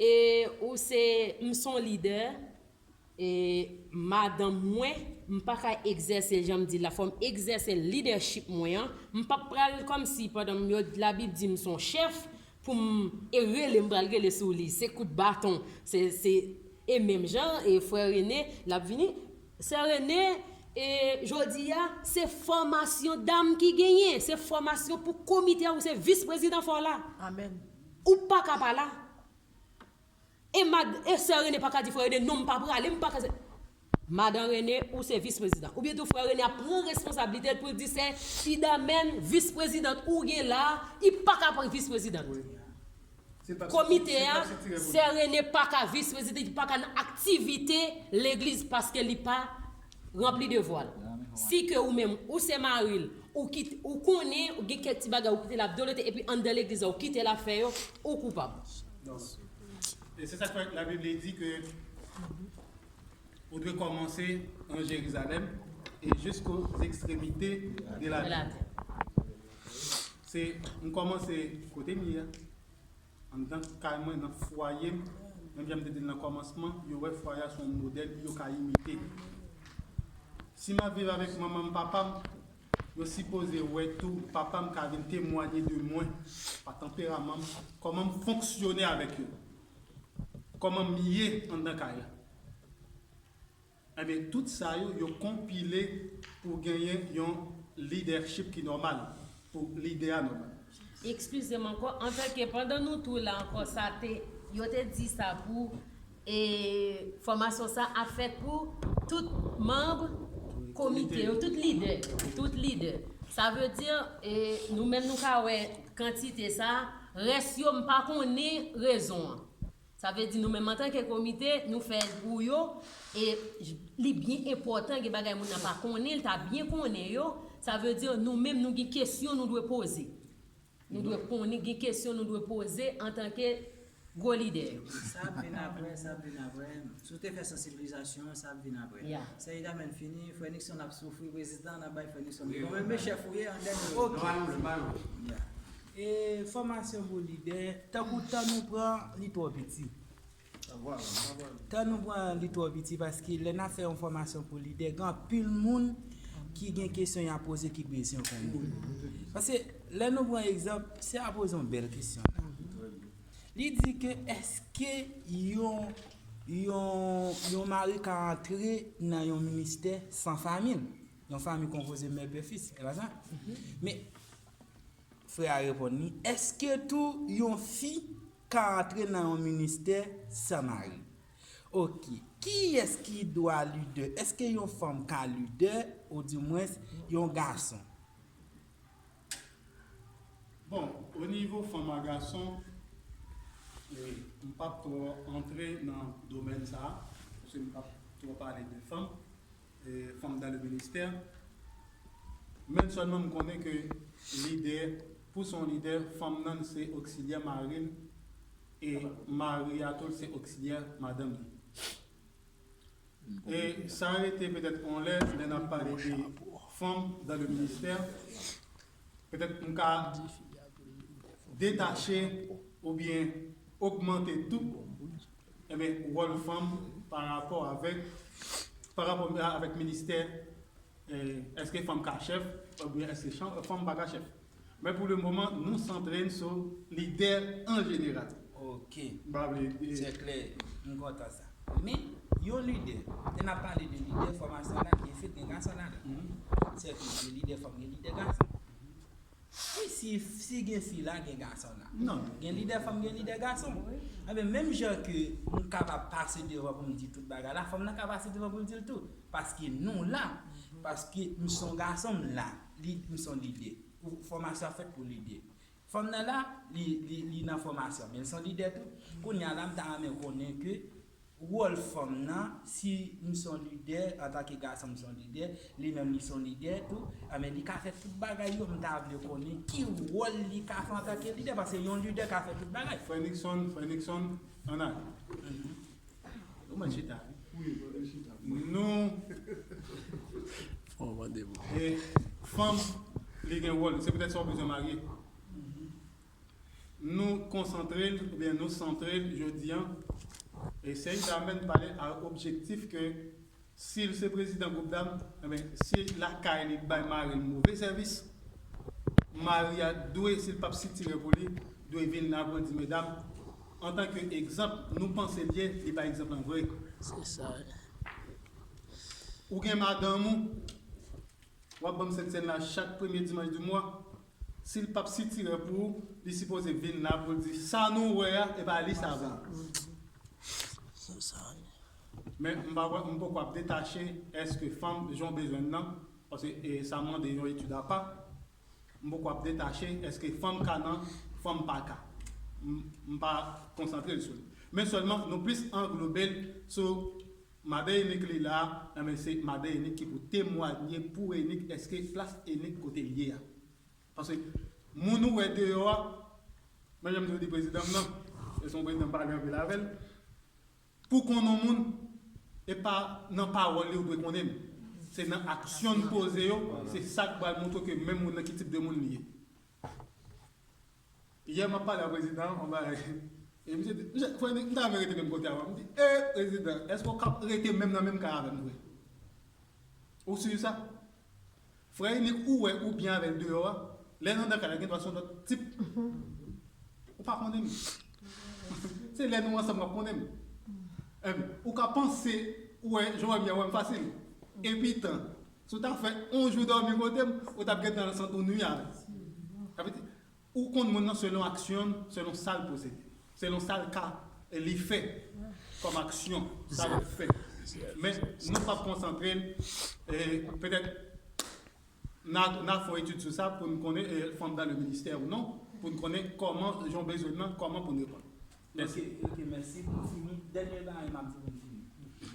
e, ou se, m se yon lidè, e, madanm mwen, m pa ka egzèse l jan m di l la, fò m egzèse lidèchip mwen an. M p ap pral kòmsi pandan m, yo, Labib di m se yon chèf, pou m, e rele, m pral rele sou li. Se kout baton. Se, se, e menm jan, e frè Rene, l ap vini. Sè Rene, e jodi a, se fòmasyon dam ki genyen. Se fòmasyon pou komite a, ou se vis prezidan fò la. Amèn. Ou pa ka pa la. E mad-, e sè Rene pa ka di frè Rene, non, m pa prale, m pa ka. Madan Rene, ou se vis prezidan. Oubyen tou frè Rene ap pran responsablite l pou l di se Ida menm vis prezidant ou gen la, li pa ka pran vis prezidant. Komite a, sè Rene pa ka vis prezidant, li pa ka nan aktivite legliz paske li pa ranpli devwa l. Si ke ou menm, ou se mari l, ou kite, ou konnen, ou gen kèk ti bagay, ou kite l ap dolote, epi anndan legliz la, ou kite l ap fè yo, ou koupab. E se sa k fè Labib li di ke ou dwe kòmanse an Jerizalèm e jisko zekstremite de latè. Se, m kòmanse kote m ye a. Anndan kay mwen, nan fwaye m, menm jan m te di l nan kòmansman, yo wè fwaye a se yon modèl yo ka imite. Si m ap viv avèk manman m, papa m, yo sipoze wè tou papa m ka vin temwanye de mwen, pa tanperaman m, kòman m fonksyone avèk yo, kòman m ye anndan kay la. Ebyen, tout sa yo, yo konpile pou genyen yon lidèchip ki nòmal, pou lidè a nòmal. Eskize m ankò, antanke pandan nou tou la ankò, sa te, yo te di sa pou e fòmasyon sa ap fèt pou tout manm komite yo, tout lidè, tout lidè. Sa vle di, e, nou menm nou ka wè kantite sa, rès yo m pa konnen rezon an. Sa vle di nou menm antanke komite, nou fè l pou yo, e li byen enpòtan, gen bagay moun nan pa konnen, li ta byen konnen yo. Sa vle di nou menm nou gen kesyon nou dwe poze. Nou dwe konnen, gen kesyon nou dwe poze antanke gwo lidè yo. Sa ap vin apre, sa ap vin apre. Si w te fè sansibilizasyon an, sa ap vin apre. Sè Ida menm fini, frè Nixon ap soufri, prezidan, n ap bay frè Nixon. Bon, men chèf ou ye, an dènye. Ok. E fòmasyon pou lidè, tankou tan nou pran, li twò piti. Tan nou pran, li twò piti, paske lè n ap fè yon fòmasyon pou lidè, gen anpil moun ki gen kesyon y ap poze ki bezwen konnen. Paske lè nou pran egzanp, sè a poze yon bèl kesyon la. Li di ke èske yon, yon, yon mari ka antre nan yon ministè san fanmi l? Yon fanmi konpoze mè, pè, fis, e pa sa? Men, frè a reponn li, èske tou yon fi ka antre nan yon ministè san mari? Ok. Kiyès ki dwa lidè? Èske yon fanm ka lidè, oudimwens yon gason? Bon, o nivo fanm a gason, e, m p ap twò antre nan domèn sa a, paske m p ap twò pale de fanm, e, fanm dan le ministè. Men sèlman m konnen ke lidè, pou se yon lidè, fanm nan se oksilyè mari l, e mari a tou se oksilyè madanm li. E sa rete petèt yon lè, lè n ap pale de fanm dan le ministè, petèt m ka detache oubyen ogmante tou, enben, wòl fanm pa rapò avèk, pa rapò avèk ministè, e, èske fanm ka chèf, oubyen èske fanm pa ka chèf. Men pou le moman, nou santre n sou lidè an jeneral. Ok. Se klè, m kontan sa. Men, yon lidè, lè n ap pale de lidè, fòmasyon la, gen fi, gen gason ladan. Sèke gen lidè fanm, gen lidè gason. Wi, si, si gen fi la, gen gason la. Non. Gen lidè fanm, gen lidè gason. Enben, menm jan ke m kapab pase devan pou m di tout bagay la, fanm nan ka pase devan pou l di l tou. Paske nou la, paske m se yon gason, m la, li, m se yon lidè. Fòmasyon ap fèt pou lidè. Fanm nan la, li, li, li nan fòmasyon, men l se yon lidè tou. Kounye a la, m ta renmen konnen ke wòl fanm nan, si m se yon lidè, antanke gason m se yon lidè, li menm li se yon lidè tou, enben li ka fè tout bagay yo, m ta vle konnen ki wòl li ka fè antanke lidè, paske yon lidè ka fè tout bagay. Frè Nixon, Frè Nixon, ann ale. Ou mèt chita. Nou, e, fanm, li gen wòl, se poutèt sa w bezwen marye. Nou konsantre l, oubyen nou santre l jodi a, e sè Ida menm pale a objektif ke si l se prezidan gwoup dam, enben, si lakay li bay mari l move sèvis, mari a dwe, si l p ap sitire pou li, dwe vin la pou l di, medam, antanke egzanp nou panse l ye, li pa egzanp lan vre. Se sa. Ou gen madanm ou, w ap ban m sentsenn la chak premye dimanch di mwa. Si l p ap sitire pou ou, li sipoze vin la pou l di sa nou wè a, e pa li sa vre. Se sa. Men m pa wè, m poko ap detache èske fanm jan w bezwen l nan, paske e, sa mande yon etid apa. M poko ap detache èske fanm ka nan, fanm pa ka. M, m pa konsantre l sou li. Men sèlman, nou plis anglobe l sou madan Enik li la, enben se madan Enik ki pou temwanye pou Enik èske plas Enik kote l ye a. Paske moun ou wè deyò a, men jan m te di prezidan m nan, e se yon prezidan m pale anpil avè l, pou konn yon moun, e pa nan pawòl li ou dwe konnen l. Se nan aksyon n poze yo, se sa k pral montre ke menm moun nan ki tip de moun li ye. Yè m ap pale a prezidan an, yon bagay. E misye di, misye, frè Enik, m ta renmen rete menm kote a, m di, e prezidan, èske w ka rete menm nan menm kay avè m vre? Ou si sa? Frè Enik ou wè ou byen avè l deyò a, lè n anndan kay la gen dwa se yon lòt tip. Ou pa konnen m. Se lè nou ansanm w ap konnen m. Em, ou ka panse ou wè jan w wè m ye a, ou wè m fasil. Epi tan, si w ta fè yon jou dòmi kote m, ou t ap gentan santi w nwi avè m. Sa vle di, ou konn moun nan selon aksyon l, selon sa l posede, selon sa l ka, e li fè kòm aksyon, sa l fè. Men nou p ap konsantre l, e petèt n a, n a fè yon etid sou sa pou n konnen, e fanm dan le ministè ou non, pou n konnen kòman jan w bezwen l nan, kòman pou n reponn. Mèsi. Ok, ok, mèsi. Pou n fini, dènye bagay m ap di pou n fini.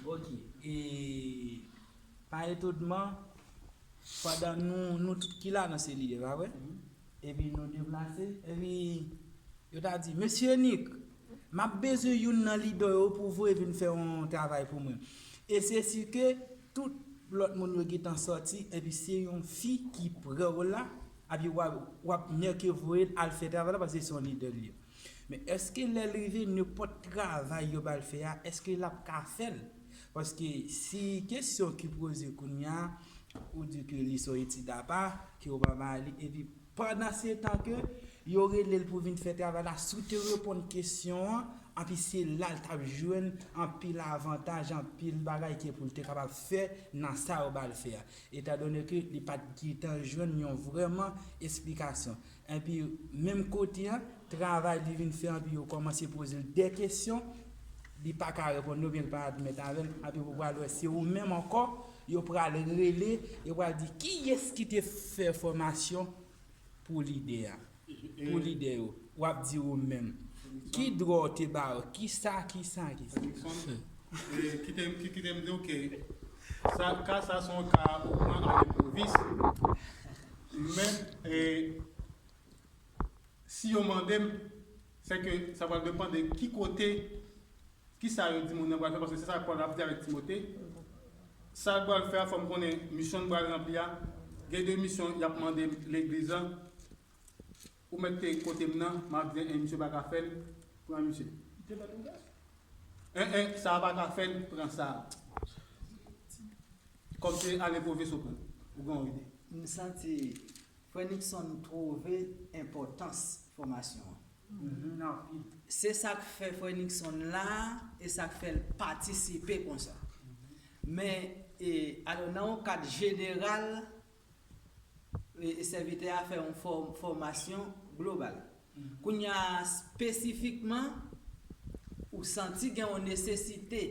Ok, e pa etonnman, pandan nou, nou tout ki la nan se lidè, pa vre? Epi nou deplase, epi yo ta di, Mesye Enik, m ap bezwen youn nan lidè yo pou voye vin fè yon travay pou mwen. E se si ke tout lòt moun yo gentan sòti, epi se yon fi ki pran w la, epi w ap, w ap nèke voye l al fè travay la, paske se yon lidè l ye. Men èske lè l rive, nenpòt travay yo ba l fè a, èske l ap ka fè l? Paske si kesyon ki poze kounye a, ou di ke li se yon etid apa, ke yo pa ba li, epi pandan se tan ke yo rele l pou vin fè travay la, si w te reponn kesyon an, anpi se la l t ap jwenn anpil avantaj, anpil bagay ke pou l te kapab fè nan sa yo ba l fè a. Etandone ke li pa t gentan jwenn yon vrèman esplikasyon. Epi menm kote an, travay li vin fè anpi yo kòmanse poze l de kesyon, li pa ka reponn yo, oubyen li pa admèt avè l, anpi ou pral wè se ou menm ankò, yo pral rele, yo pral di kiyès ki te fè fòmasyon pou lidè a, pou lidè yo, w ap di ou menm. Ki dwa w te ba yo, kisa, kisa, kisa. Kite m di w ke sa, ka sa se yon ka ou pran a lenpwovis, men e, si yo mande m, se ke sa pral depann de ki kote, kisa yo di moun nan pral fè, paske se sa Pòl ap di avèk Timote. Sa l pral fè a, fò m konnen misyon l pral ranpli a. Gen de misyon y ap mande legliz lan. Ou mèt te kote m nan, m ap di, en, misye pa ka fè l, pran misye. En, en, sa a pa ka fè l, pran sa a. Kòm se a lenpwovis ou pran, ou gen yon ide. M santi Frè Nixon twouve enpòtans fòmasyon an. Se sa k fè Frè Nixon la e sa k fè l patisipe konsa. Men, e, alò, nan yon kad jeneral, e, e sèvitè a fè yon fò, fòmasyon global. Kounye a, espesifikman, ou santi gen yon nesesite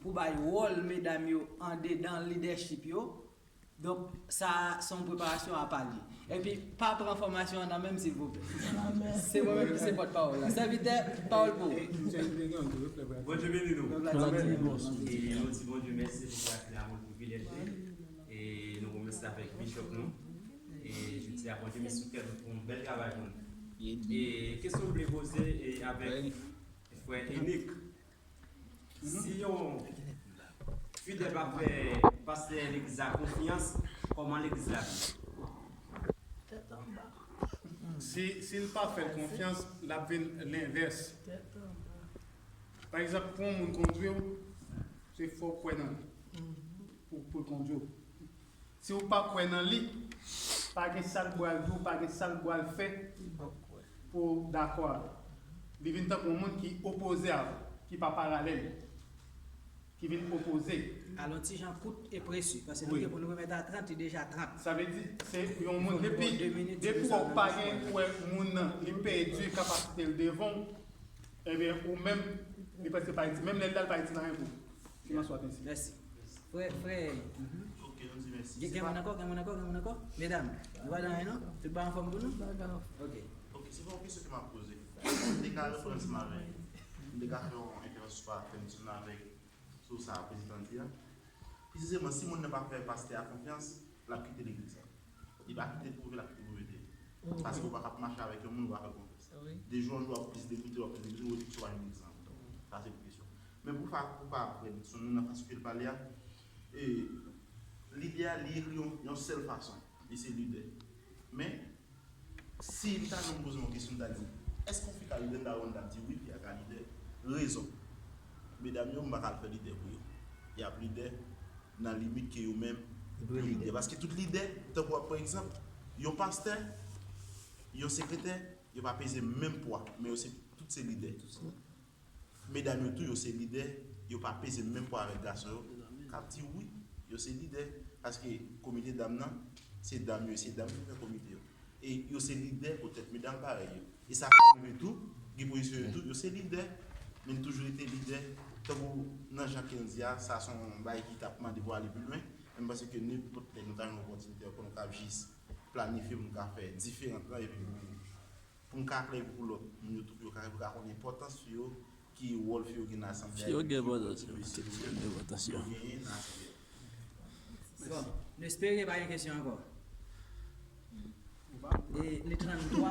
pou bay wòl medam yo andedan lidèchip yo, Donk, sa a se yon preparasyon apa li. Epi, pa pran fòmasyon an nan men m, silvouplè. Se mwen menm ki se pòtpawòl la. Sèvitè, pawòl pou ou. Bondye beni nou. E nou di Bondye mèsi pou gras li, amou l, privilèj li. E nou remèsye avèk bishop nou. E jodi a, Bondye met sou kè nou pou yon bèl travay pou nou. E kesyon m vle poze e avèk frè Enik. Si yon fidèl pa fè pastè legliz la konfyans, kòman legliz la vin? Si, si l pa fè l konfyans, l ap vin lenvès. Pa egzanp, pou yon moun kondwi w, se fò w kwè nan li pou, pou l kondwi w. Si w pa kwè nan li, pa gen sa l pral di w, pa gen sa l pral fè pou w dakò avè w. Li vin tankou yon moun ki opoze avè w, ki pa paralèl, ki vin opoze. Al yon ti jan kout e presi, paske nou gen pou nou remèt a trant, li deja trant. Sa vle di, se yon moun, depi, depi w pa gen, ou wè moun nan, li pèdi kapasite l devan w, ebyen, ou menm, li prèske pa itil, menm lè l la, li pa itil anyen pou ou. Ki maswa pensi. Mèsi. Frè, frè. Mhm. Ok, nou di mèsi. Gen, gen moun ankò, gen moun ankò, gen moun ankò? Medam, nou pa nan anyen non? Tout bagay anfòm pou nou? Ok. Ok, se pa yon kesyon ke m ap poze. M te ka reprann ansanm avèk, m te ka fè yon entèvansyon sou pa tèm sou avèk, sou sa prezidan di a. Presizeman, si moun nan pa fè pastè a konfyans, l ap kite legliz la. Li pa kite l pou l ap kite pou mete. Paske ou pa ka ap mache avèk yon moun ou pa fè konfyans. De jou an jou, w ap plis degoute, w ap plis degoute, ou wè tout sa w pa gen egzanp. Sa se pou kesyon. Men pou pa, pou pa pran sou nou nan fason ke l pale a, e, lidè a, li ekri yon, yon sèl fason. Li se lidè. Men, si m ta jwenn poze yon kesyon, m ta di, èske yon fi ka lidè? M ta wè, m ta di, wi, fi a ka lidè. Rezon. Medam yo, m pa ka al fè lidè pou yo. Y ap lidè nan limit ke yo menm yo lidè. Paske tout lidè, tankou w ap pran egzanp, yon pastè, yon sekretè, yo pa peze menm pwa, men yo se, tout se lidè. Medam yo tou, yo se lidè, yo pa peze menm pwa avèk gason yo. K ap di wi, yo se lidè. Paske komite dam nan, se dam yo, se dam yo ki fè komite yo. E yo se lidè poutèt medam parèy yo. E sa ka rive tou, gen pozisyon yo tou, yo se lidè. Men toujou rete lidè. Tankou nan jan Kendy a, sa se yon bagay ki t ap mande pou ale pi lwen. Men m panse ke nenpòt lè nou ta jwenn opòtinite ankò, nou ka jis planifye pou nou ka fè diferan plan epi pou, pou nou ka klè pou lòt moun yo tou, pou yo ka, pou yo ka konnen enpòtans fi yo, ki wòl fi yo gen nan asanble a, epi ki kontribisyon yo genyen nan asanble a. Bon, nou espere pa gen kesyon ankò. E le tranntwa,